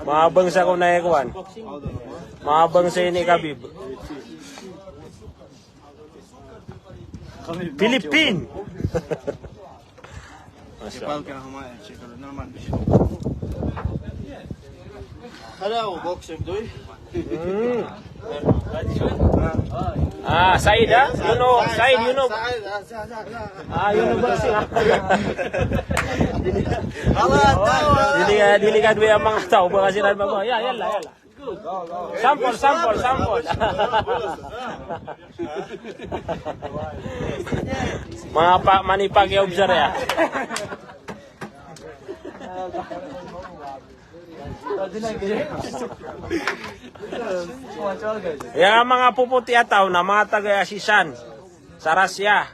Mabangsa ko na ikuan. Mabangsa ini Khabib. Philippine. Masha Allah. Hello, boxer doy. Hmm. Ah, Said, ah? You know, Said, you know. Ah, you know boxing, ah? Dili, ah, dili ka dowa a manga taw, ba kasi na ba? Ya, yalla, yalla. Sample, sample, sample. Manga pa, manipag ya observe ya. Ya, manga popoti a taw na manga taga Asisan. Sa Russia.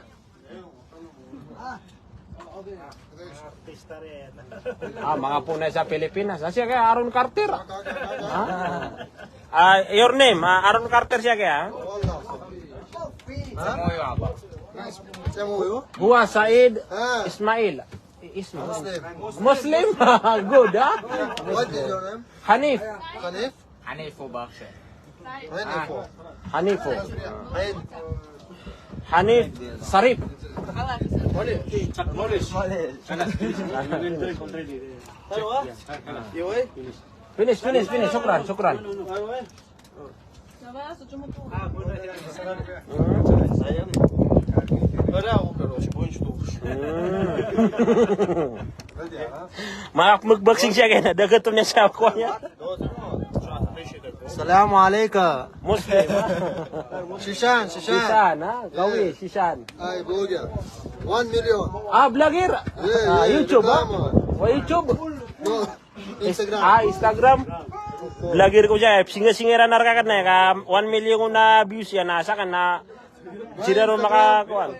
Ah, manga pona sa Pilipinas. Ah, siya kaya Aaron Carter. Ha? Ah, your name, ah, Aaron Carter siya kaya? Huwa Said Ismail. Ismail. Muslim. Muslim? Good, ha? What is your name? Hanif. Hanif? Hanifo Bakhshe. Hanifo. Hanifo. Hanif Sarif. Finish, finish, finish. Shukran, shukran. Makakmukbang siya kaya na, dagat niya sa kuwan niya. Assalamu alaikum. Muslim. Shishan, shishan. Shishan, ha? Gawi, shishan. Ay, vlogger. One million. Ah, vlogger? Yeah, ah, yeah, YouTube, ha? Reklamo. Wa YouTube? No. Instagram. Ah, Instagram. Vlogger ko siya, eh. Singa-singa iran a rka kna, ka one million na views iyan, na sakn na sii ron makakuwan.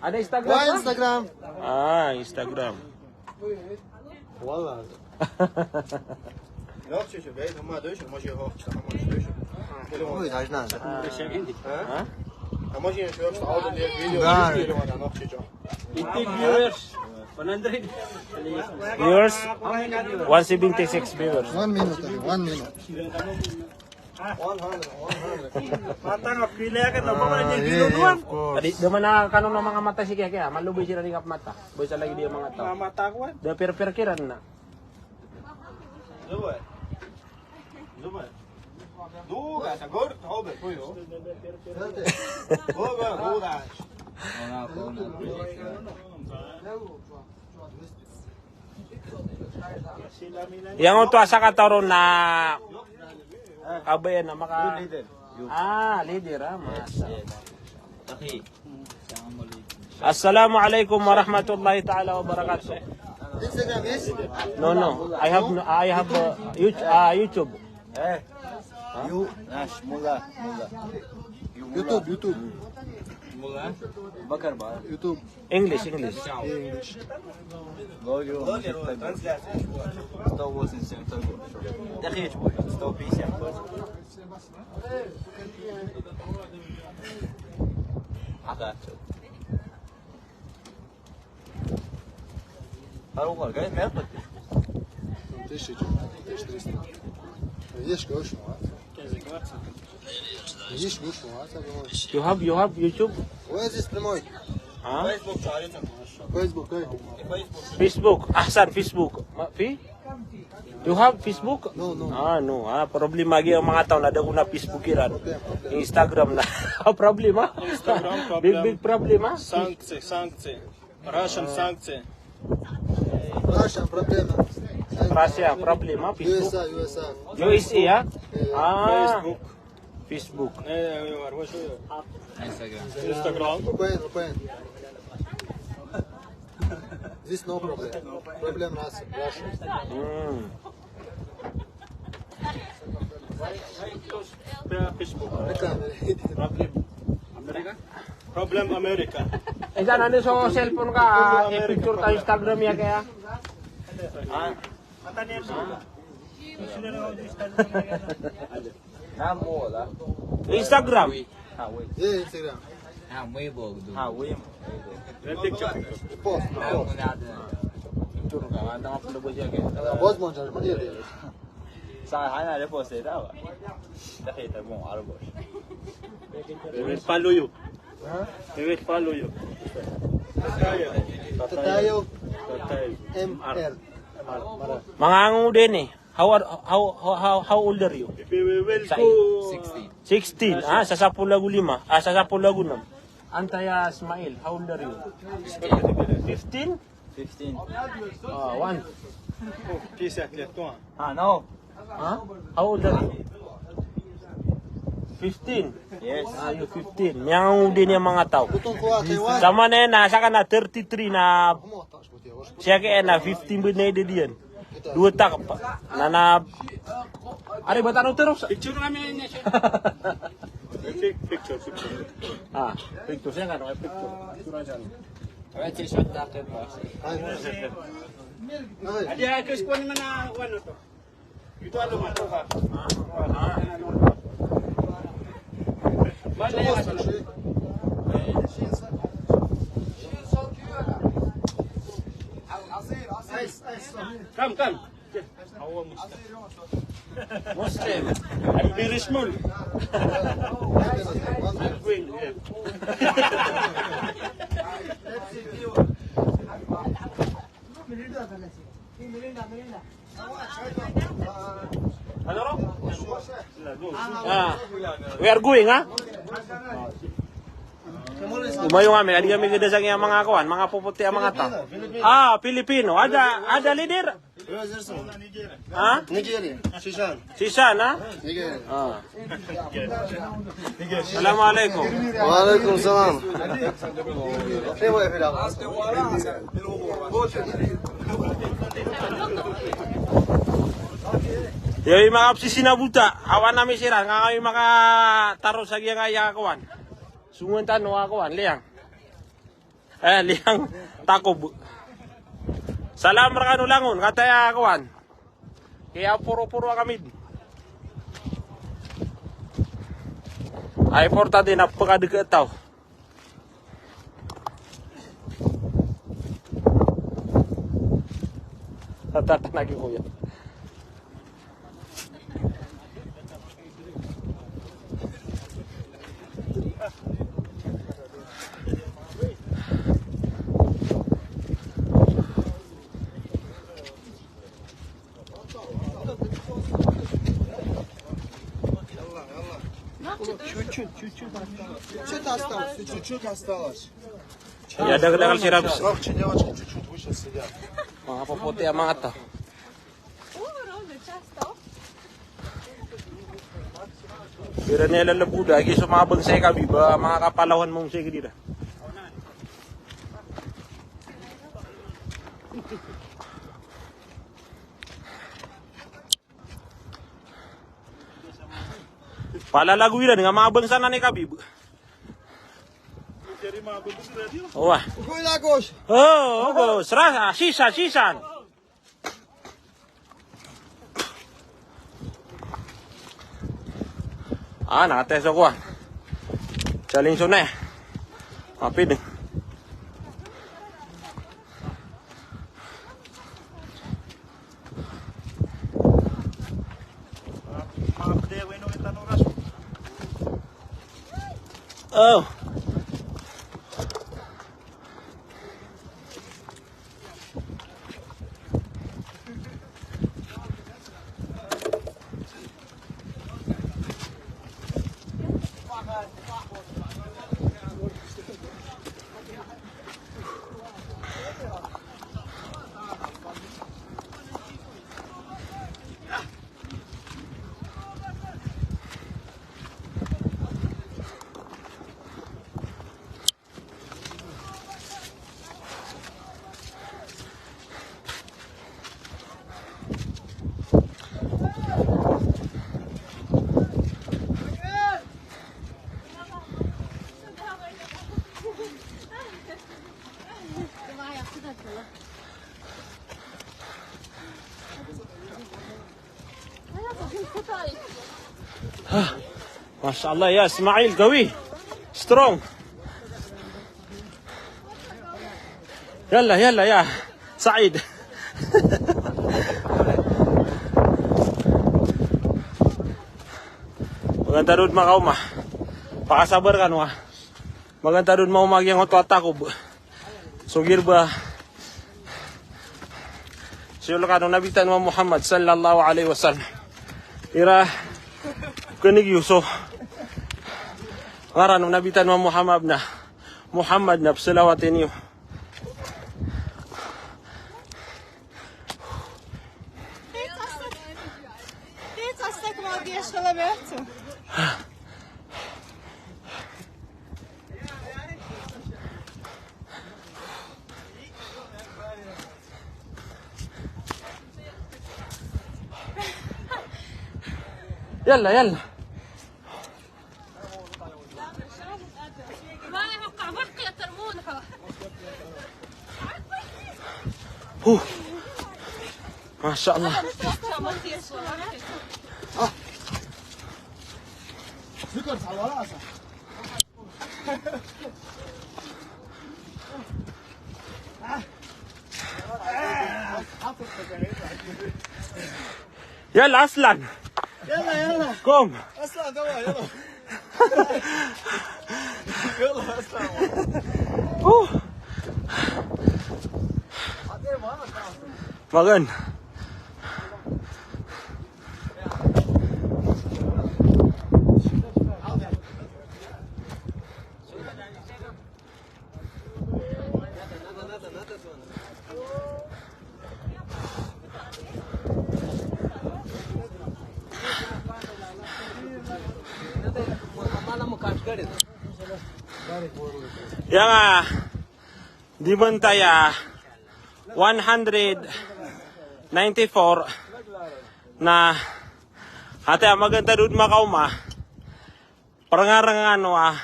Ada Instagram, ha? Wa Instagram. Ah, Instagram. Wallah. Oi, dajna. Ha? Eighty viewers, one hundred. Viewers, one seventy-six viewers. One minute, one minute. One hundred, one hundred. Mata nga pila ka na ba ni gino duan. Tadi da man a kano na manga mata si kaya kaya, malo ba siran i kapmata. Ba isa lagi di manga taw. Manga mata ko. Da per per kiran na. Zuba. Zuba. Duga, sa gor, hobe, koyo. Duga, duga. Iyan oto a sakataw ron na kabaya na maka, ah, leader, ah, masha Allah. Assalamu alaikum warahmatullahi ta'ala wabarakatuh. No, no. I have no, I have, uh, YouTube, uh, YouTube. Eh. You, Nash, Mullah, Mullah. YouTube, YouTube. Mullah? Bakar ba? YouTube. English, English. English. Go, you. Stop watching Sam Tago. Daqiq, boy. Stop, please, yeah, boy. Haka. You have, you have YouTube? Where is this прямой? Ha? Facebook. Facebook, eh. Facebook. Ahsan, Facebook. Ma, fi? You have Facebook? No, no. Ah, no. Ah, problema giya manga taw na da ko na Facebook iran. Problem, problem. Instagram na. Problema. Instagram problem. Big, big problema. Sankcje, sankcje. Russian sankcje. Russian problema. Russia problema, Facebook. U S A, U S A. U S A, ya? Yeah. Ah. Facebook. Facebook. Eh, eh, eh, Instagram. Instagram. Open, open. This no problem. Problem Russia, Russia. Hmm. Facebook. Problem. America? Problem America. Isa na ni so cellphone ka, i-picture ta Instagram iyan kaya. Ah. Instagram. Yeah, Instagram. Picture ka, anda ka plo ba siya kaya? Boss mo, charge mo diyan. Sa hana le post e daw. Nakita mo, Argos. We will follow you. Ha? We will follow you. Tatayo. Tatayo. M R. Manga ngudi ni. How are, how, how, how, how old are you? If we will go sixteen. Sixteen. Ah, sa sapolo ago lima. Ah, sa sapolo ago nam. Anta ya Ismail, how old are you? Fifteen. Fifteen? Fifteen? Ah, one. Oh, kisa kaya to, ah. Ah, no. Ha? How old are you? Fifteen? Yes. Ah, you fifteen. Miyangudi niyan manga taw. Sama na, na, saka na thirty-three na. Siya kaya na fifteen ba na edad iyan. Dowa takp. Na, na. Ari, ba tano tero sa? Picture kami niyan. Pic-, picture, picture. Ah, picture. Siya nga, no, picture. Picture siya. Adi, ay, kus ko naman na, ano to? Ito, ano ba to, ha? Mali, ano? Come, come. Muslim. I'm very small. I'm going, yeah. Ano ro? Ah, we are going, ha? Lumayo kami, adi kami keda sa giya manga kowan, manga popoti a manga taw. Ah, Filipino. Ada, ada leader? Ha? Nigeria. Sishan. Sishan, ha? Nigeria. Ah. Assalamu alaikum. Wa alaikum salam. Iyo, i manga psisina bota, awan ami siran, nga kami makataro sa giyangkaya kowan. Songowan tano a kowan, liyang. Eh, liyang takob. Salam rkano langon, kataya kowan. Kiyaporo-poro a kami. Ay, importante na pekadeketaw. Tatatan lagi, kuya. Чуть-чуть, чуть-чуть осталось. Чуть-чуть осталось. Iya, dakdakl siran. Чуть-чуть выше сидят. Manga popoti a manga taw. Iran i lalaboda, agi so manga bangsa i kabi, ba manga kapalawan mo sa i kadira. Palalago iran nga manga bangsa nan i kabi. Owa. Ogo, ogo. Sra, sisa, sisa. Ah, nakates ako, ah. Challenge na eh. Mapid eh. Oh. Ah, masha Allah ya Ismail, qawi. Strong. Yalla, yalla, ya Said. Maganda rod makaoma. Pakasabar kano, ah. Maganda rod makaoma giyangkoto a takob. So girba, so iyolo kano Nabi tano a Muhammad sallallahu alaihi wasallam. Ira, kenigi so ngaran o Nabi tano a Muhammad na, Muhammad na, psalawati niyo. Yalla, yalla. Huh. Masha Allah. Yalla, Aslan. Yalla, yalla. Kom. Aslan, tawa, yalla. Yalla, Aslan. Uh. Magan. Aya nga di mentay a one hundred ninety-four na hataya magantad o makaoma. Perngarengan wa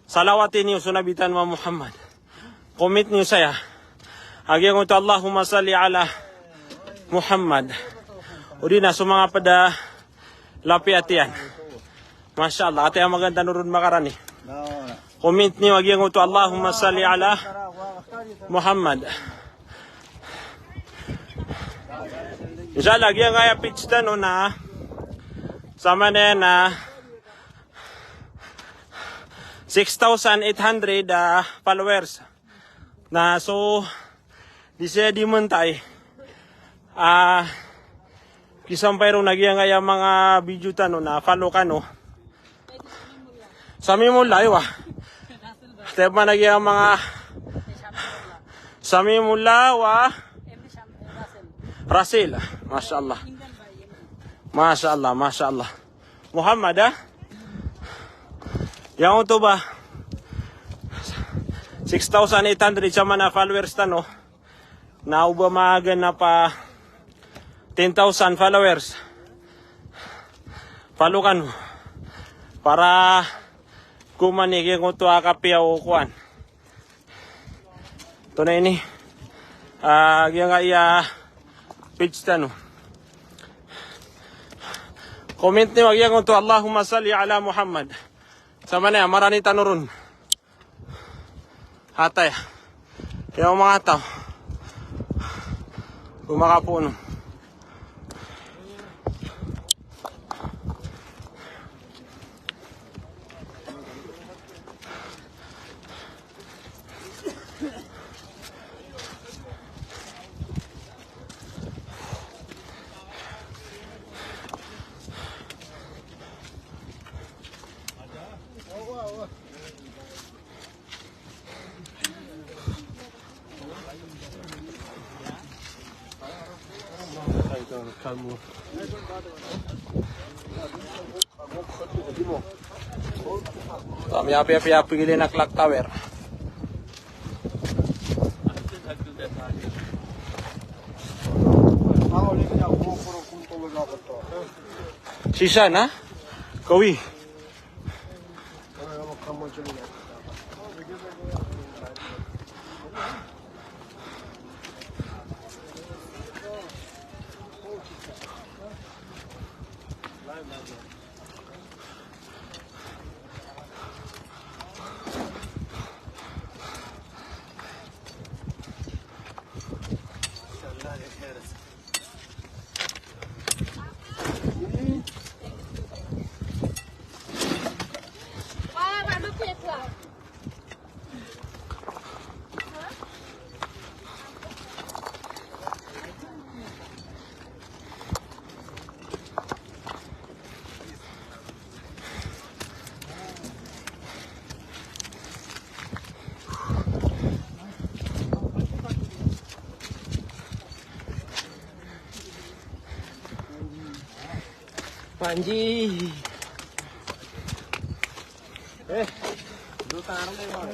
salawati niyo so Nabi tano a Muhammad. Comment niyo saya a giyangkoto Allahumma salli ala Muhammad. O di na so manga ped a lapiyat iyan. Masha Allah, ataya magantad o ron makarani. Comment niyo a giyangkoto Allahumma salli ala Muhammad. Insha Allah, giyangkaya page tano na samanaya na six thousand eight hundred, ah, followers. Na so, di saya di mentay. Ah, kisampay ron a giyangkaya manga video tano na follow kano. Samimullah, aywa. Tep man a giyangkaya manga Samimullah wa Rasil. Masha Allah. Masha Allah, masha Allah. Muhammad, ah? Giyangkoto ba six thousand eight hundred samanaya followers tano. Na o ba maganap a ten thousand followers, follow kano. Para ko man i giyangkoto a kapiya o kowan. Tonaa ini, ah, giyangkaya page tano. Comment niyo a giyangkoto Allahumma salli ala Muhammad. Samanaya, marani tano ron. Hataya. Aya o manga taw o makapoon. Kami api-api, api gili na clock tower. Sisa na? Kawi. Panji. Eh, lu tarang dai, Bang.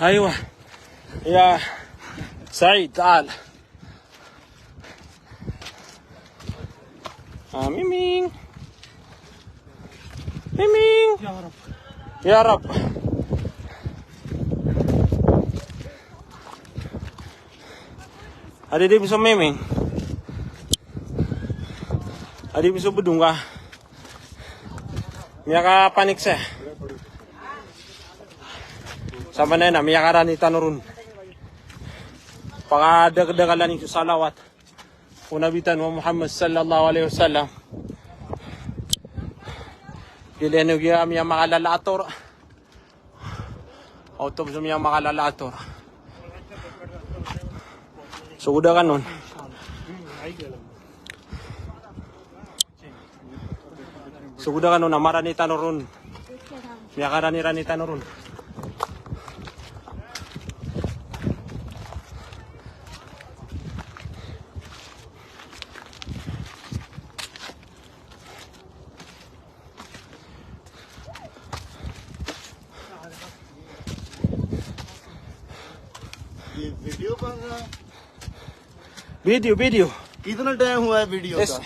Aywa. Ya Said, taal. Ah, Miming. Miming. Ya Rab. Ya Rab. Adi di bisa Miming. Adi bisa bedung ka. Miyakapanik saya. Samanaya na miyakarani tano ron. Pakadakdakalani so salawat o Nabi tano a Muhammad sallallahu alaihi wasallam. Ilay niyo giya miyamakalala a tor. Awto so miyamakalala a tor. Sogoda kano on. Sogoda kano on, a marani tano ron. Miyakaranirani tano ron. ये वीडियो बन रहा है। Video, video. कितना time हुआ है वीडियो का?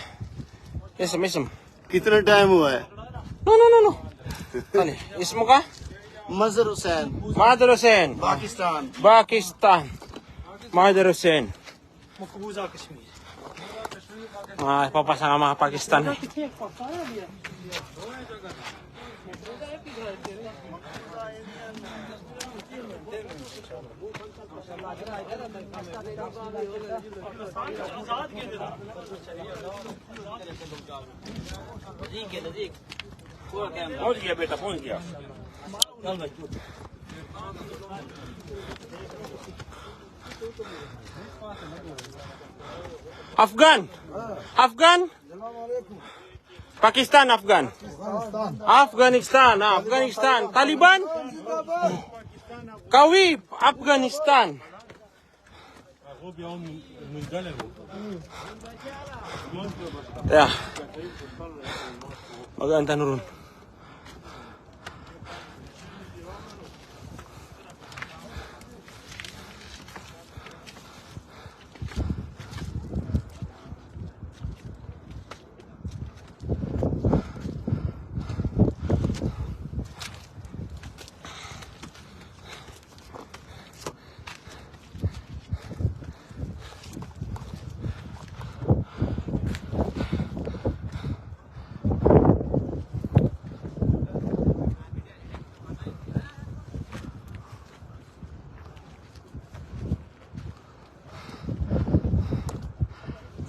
इसम, इसम। कितना टाइम हुआ है? No, no, no, no. अरे, इसम का? मजहर हुसैन। मजहर हुसैन। पाकिस्तान। पाकिस्तान। मजहर Hussain. Maqbuza Kashmir. Ah, papasang a manga Pakistan. Pahunch gaya beta, pahunch gaya. Afghan. Afghan. Pakistan, Afghan. Afghanistan, Afghanistan. Taliban. Kawi, Afghanistan. Ya. Magaan tano ron.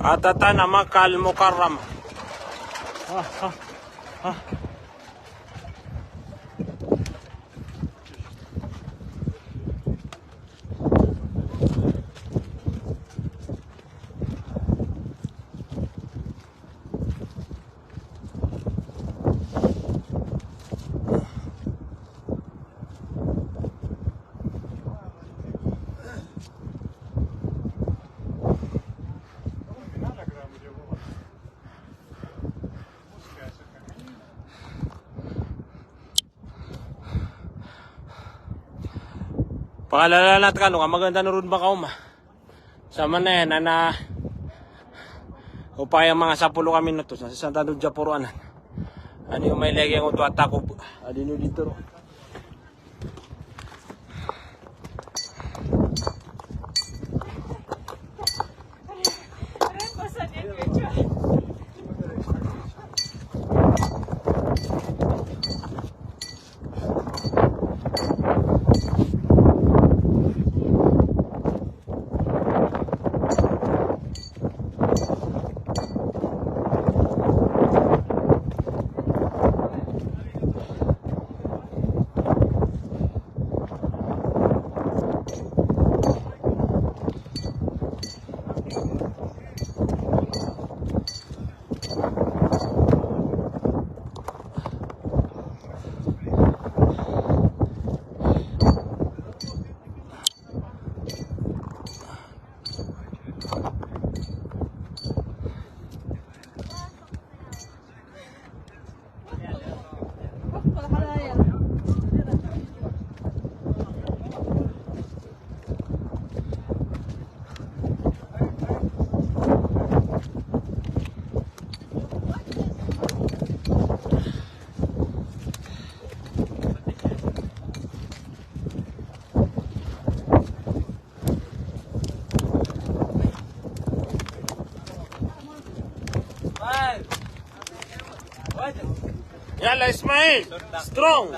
Atatan a Makkah Al-Mukarramah. Pakalalaan tano kano ka maganda na ron ba ka oma. Sa manaya na na opama manga sapolo ka minutos na sasanta do japoro anan. Ani o mailay giyangkoto a takop. Adi niyo dito ro. Yalla, Ismail, strong.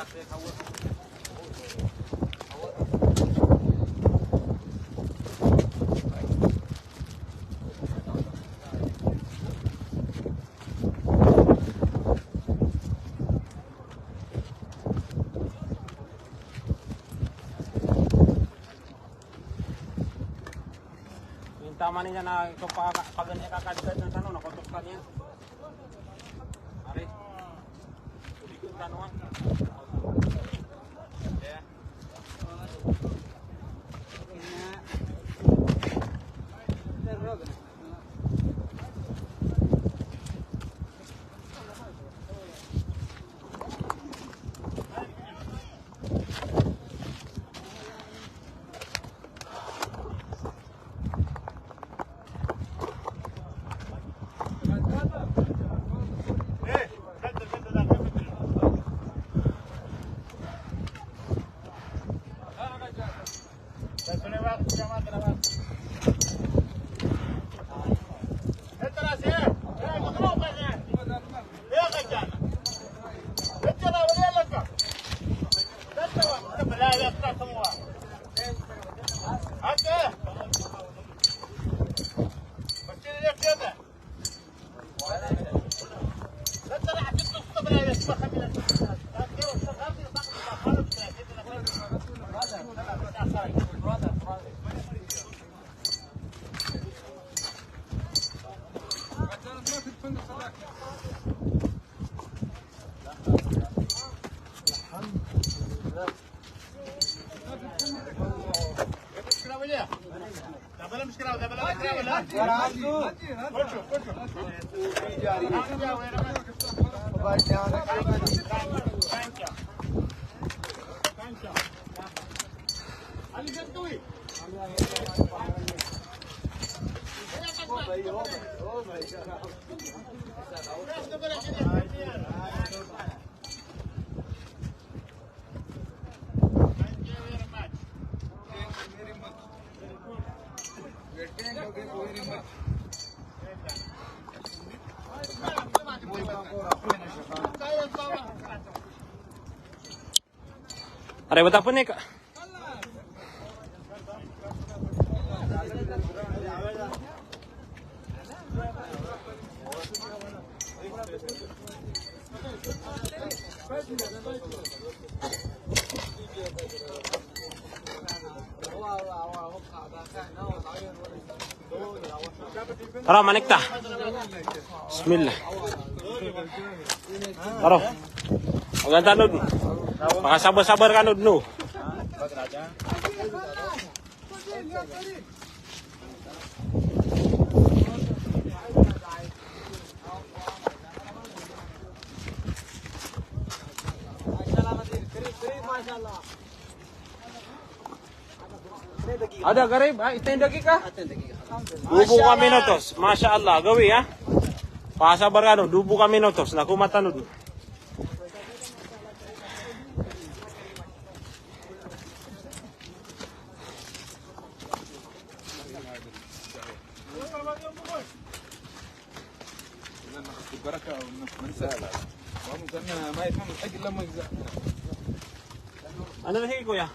Ano niyan na ito pa, pag niya kakadikit ng tanong, nakutok ka niya. Ari. Kudik yung tanong, ah. Yeah. Aray, wata pn ika. Taro, manik ta. Bismillah. Taro. Ogan tano dn. Pakasabar-sabar kano dn, no. Ada garib, ha, itay dagika. Dowa bo ka minutos. Masha Allah, gawi, ha. Pasabar kano, dowa bo ka minutos. Naku, matano dn. Ano na, sige, kuya?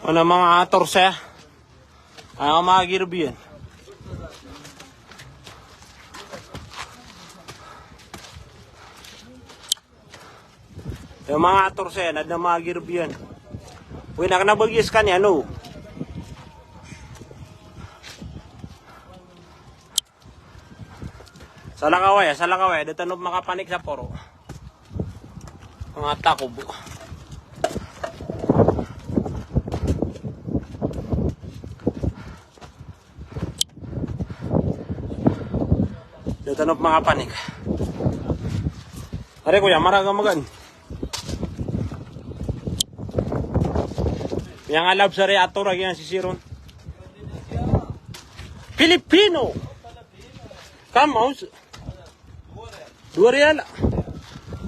Ano, mga atorse? Ano, mga girbiyan? Yung mga atorse, na da mga girbiyan. Uy, nakana bagis ka niya, no? Salakaw aya, salakaw aya, da tano makapanik sa poro. Manga takob. Da tano pmakapanik. Ari ko ya, maraga magaan. Miyangalab sa ri ator a giya sisii ron. Filipino. Come on. Dua riyal.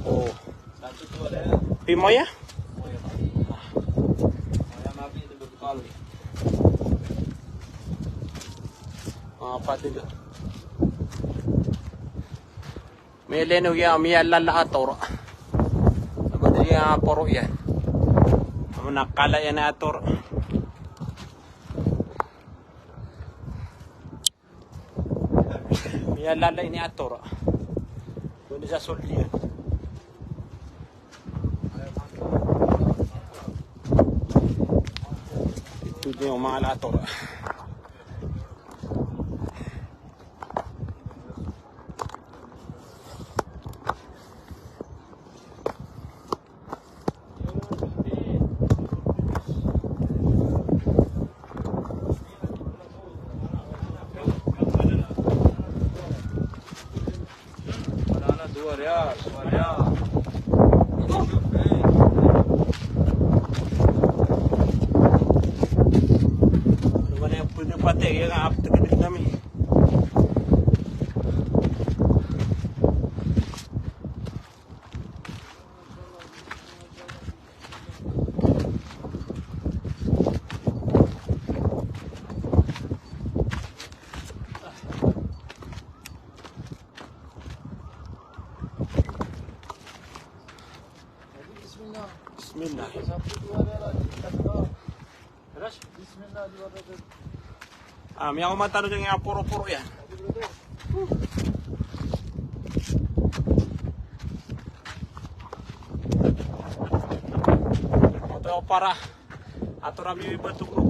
O. Pimaya? A, pati da. Mileno giya, miyalala a ator. Aba di giya poro iyan. Aba na kala iyan a ator. Miyalala ini ator. Doni sa soldiyan. Ito niyo manga ator. Bismillah. Bismillah. A, miyaoma tano dn giya poro-poro iyan. Oto para ator a miyaoma i bato ko.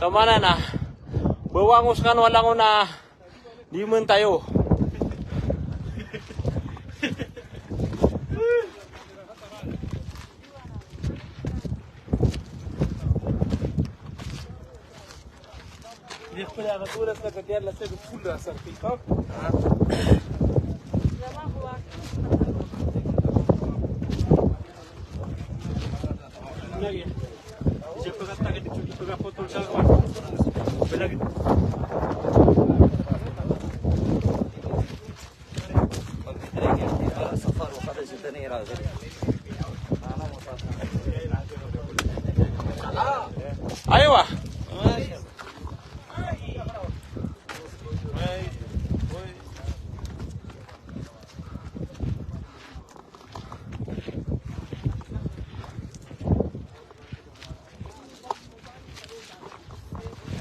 Sa maana na ba wango skano a langon a di mntayo. Aywa.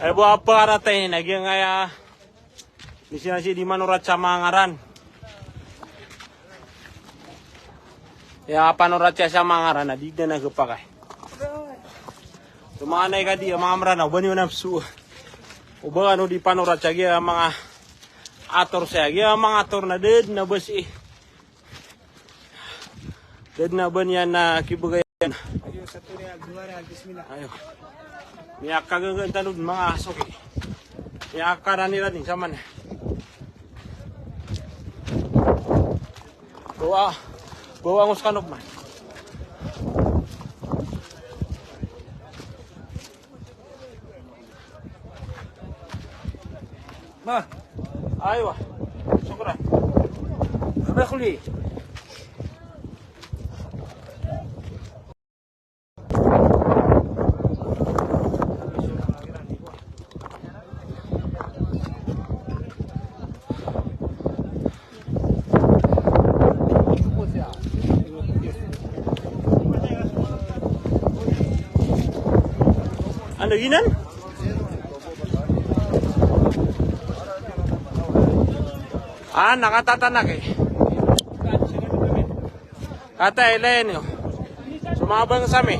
Ay, bo a paratay na giyangkaya. Di siran sii di manorat sa manga ngaran. Aya panorat sa manga ngaran na di dn a khapakay. So manga anay ka di, manga Mranaw, ba niyo nafsu. O ba kano di panorat sa giya manga ator sa giya manga ator na da dn a ba sii. Da dn a ba niyan a kibgayan. Ayo. Miyakaganggan tano dn manga soki. Miyakarani-rani saman. Bawa, bawa ngos kanop man. Ma. Aywa. Shukran. Abay, khuli. Ano ginan? Ah, nakatatanak eh. Kata ilayan iyo. Sumabang sa mi.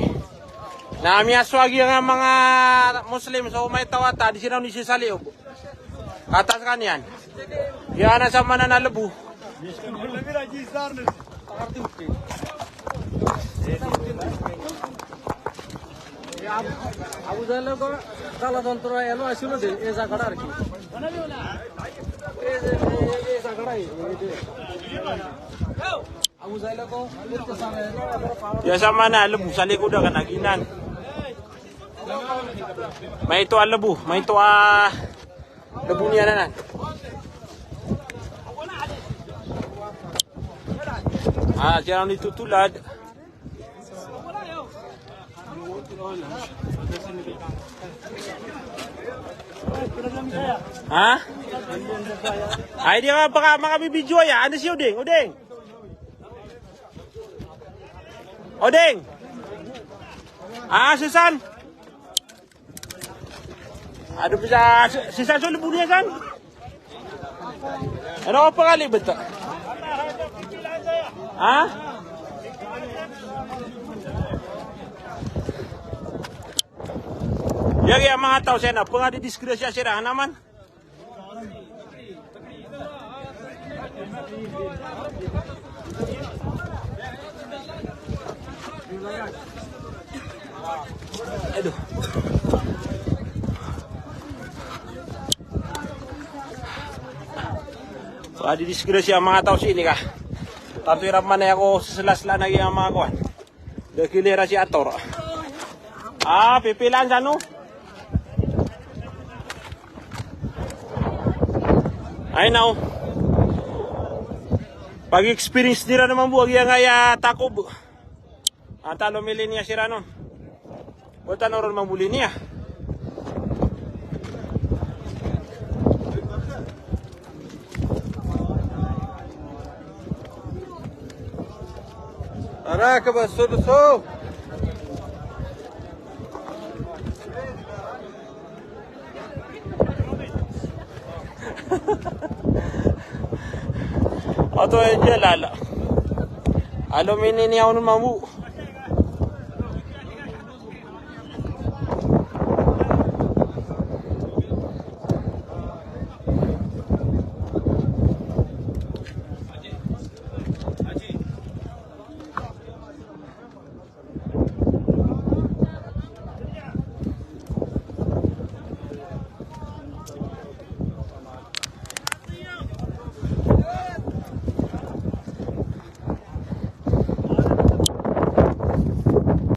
Na miyasowa giya manga Muslim so maito a ta di siran di sisali o bo. Kata skaniyan. Giya na samanan a lbo. Abu Jahil ko kala tontoro elo asilo de, e jaga ar ki. E, e, e, e jaga ar, e, e. Iya, samanan a lbo sa likod a kanaginan. Maito a lbo, maito a lbo niyan anan. Ah, siran di totolad. Ha? Ay, di ka baka makabibidyo aya. Anda si Oding? Oding? Oding? Ah, Susan? Ado pisa, Susan, so lbo niyan san? Ano ka pangalibet? Ha? Aya giya manga taw siran na pngadidisgrasya siran, ano man? Aduh. Pngadidisgrasya manga taw sii ini ka. Tanto iran man aya ko sesela-sela na giya manga kowan. Da kili ra si ator. Ah, pipilaan sa no? Ay, naw. Pag-experience iran mambo a giyangkaya takob. Antaa lomili niyan siran on. Wata na ron mambo liniya. Ara ka ba so do so. Oto e jalala. A lomili niyan on mambo.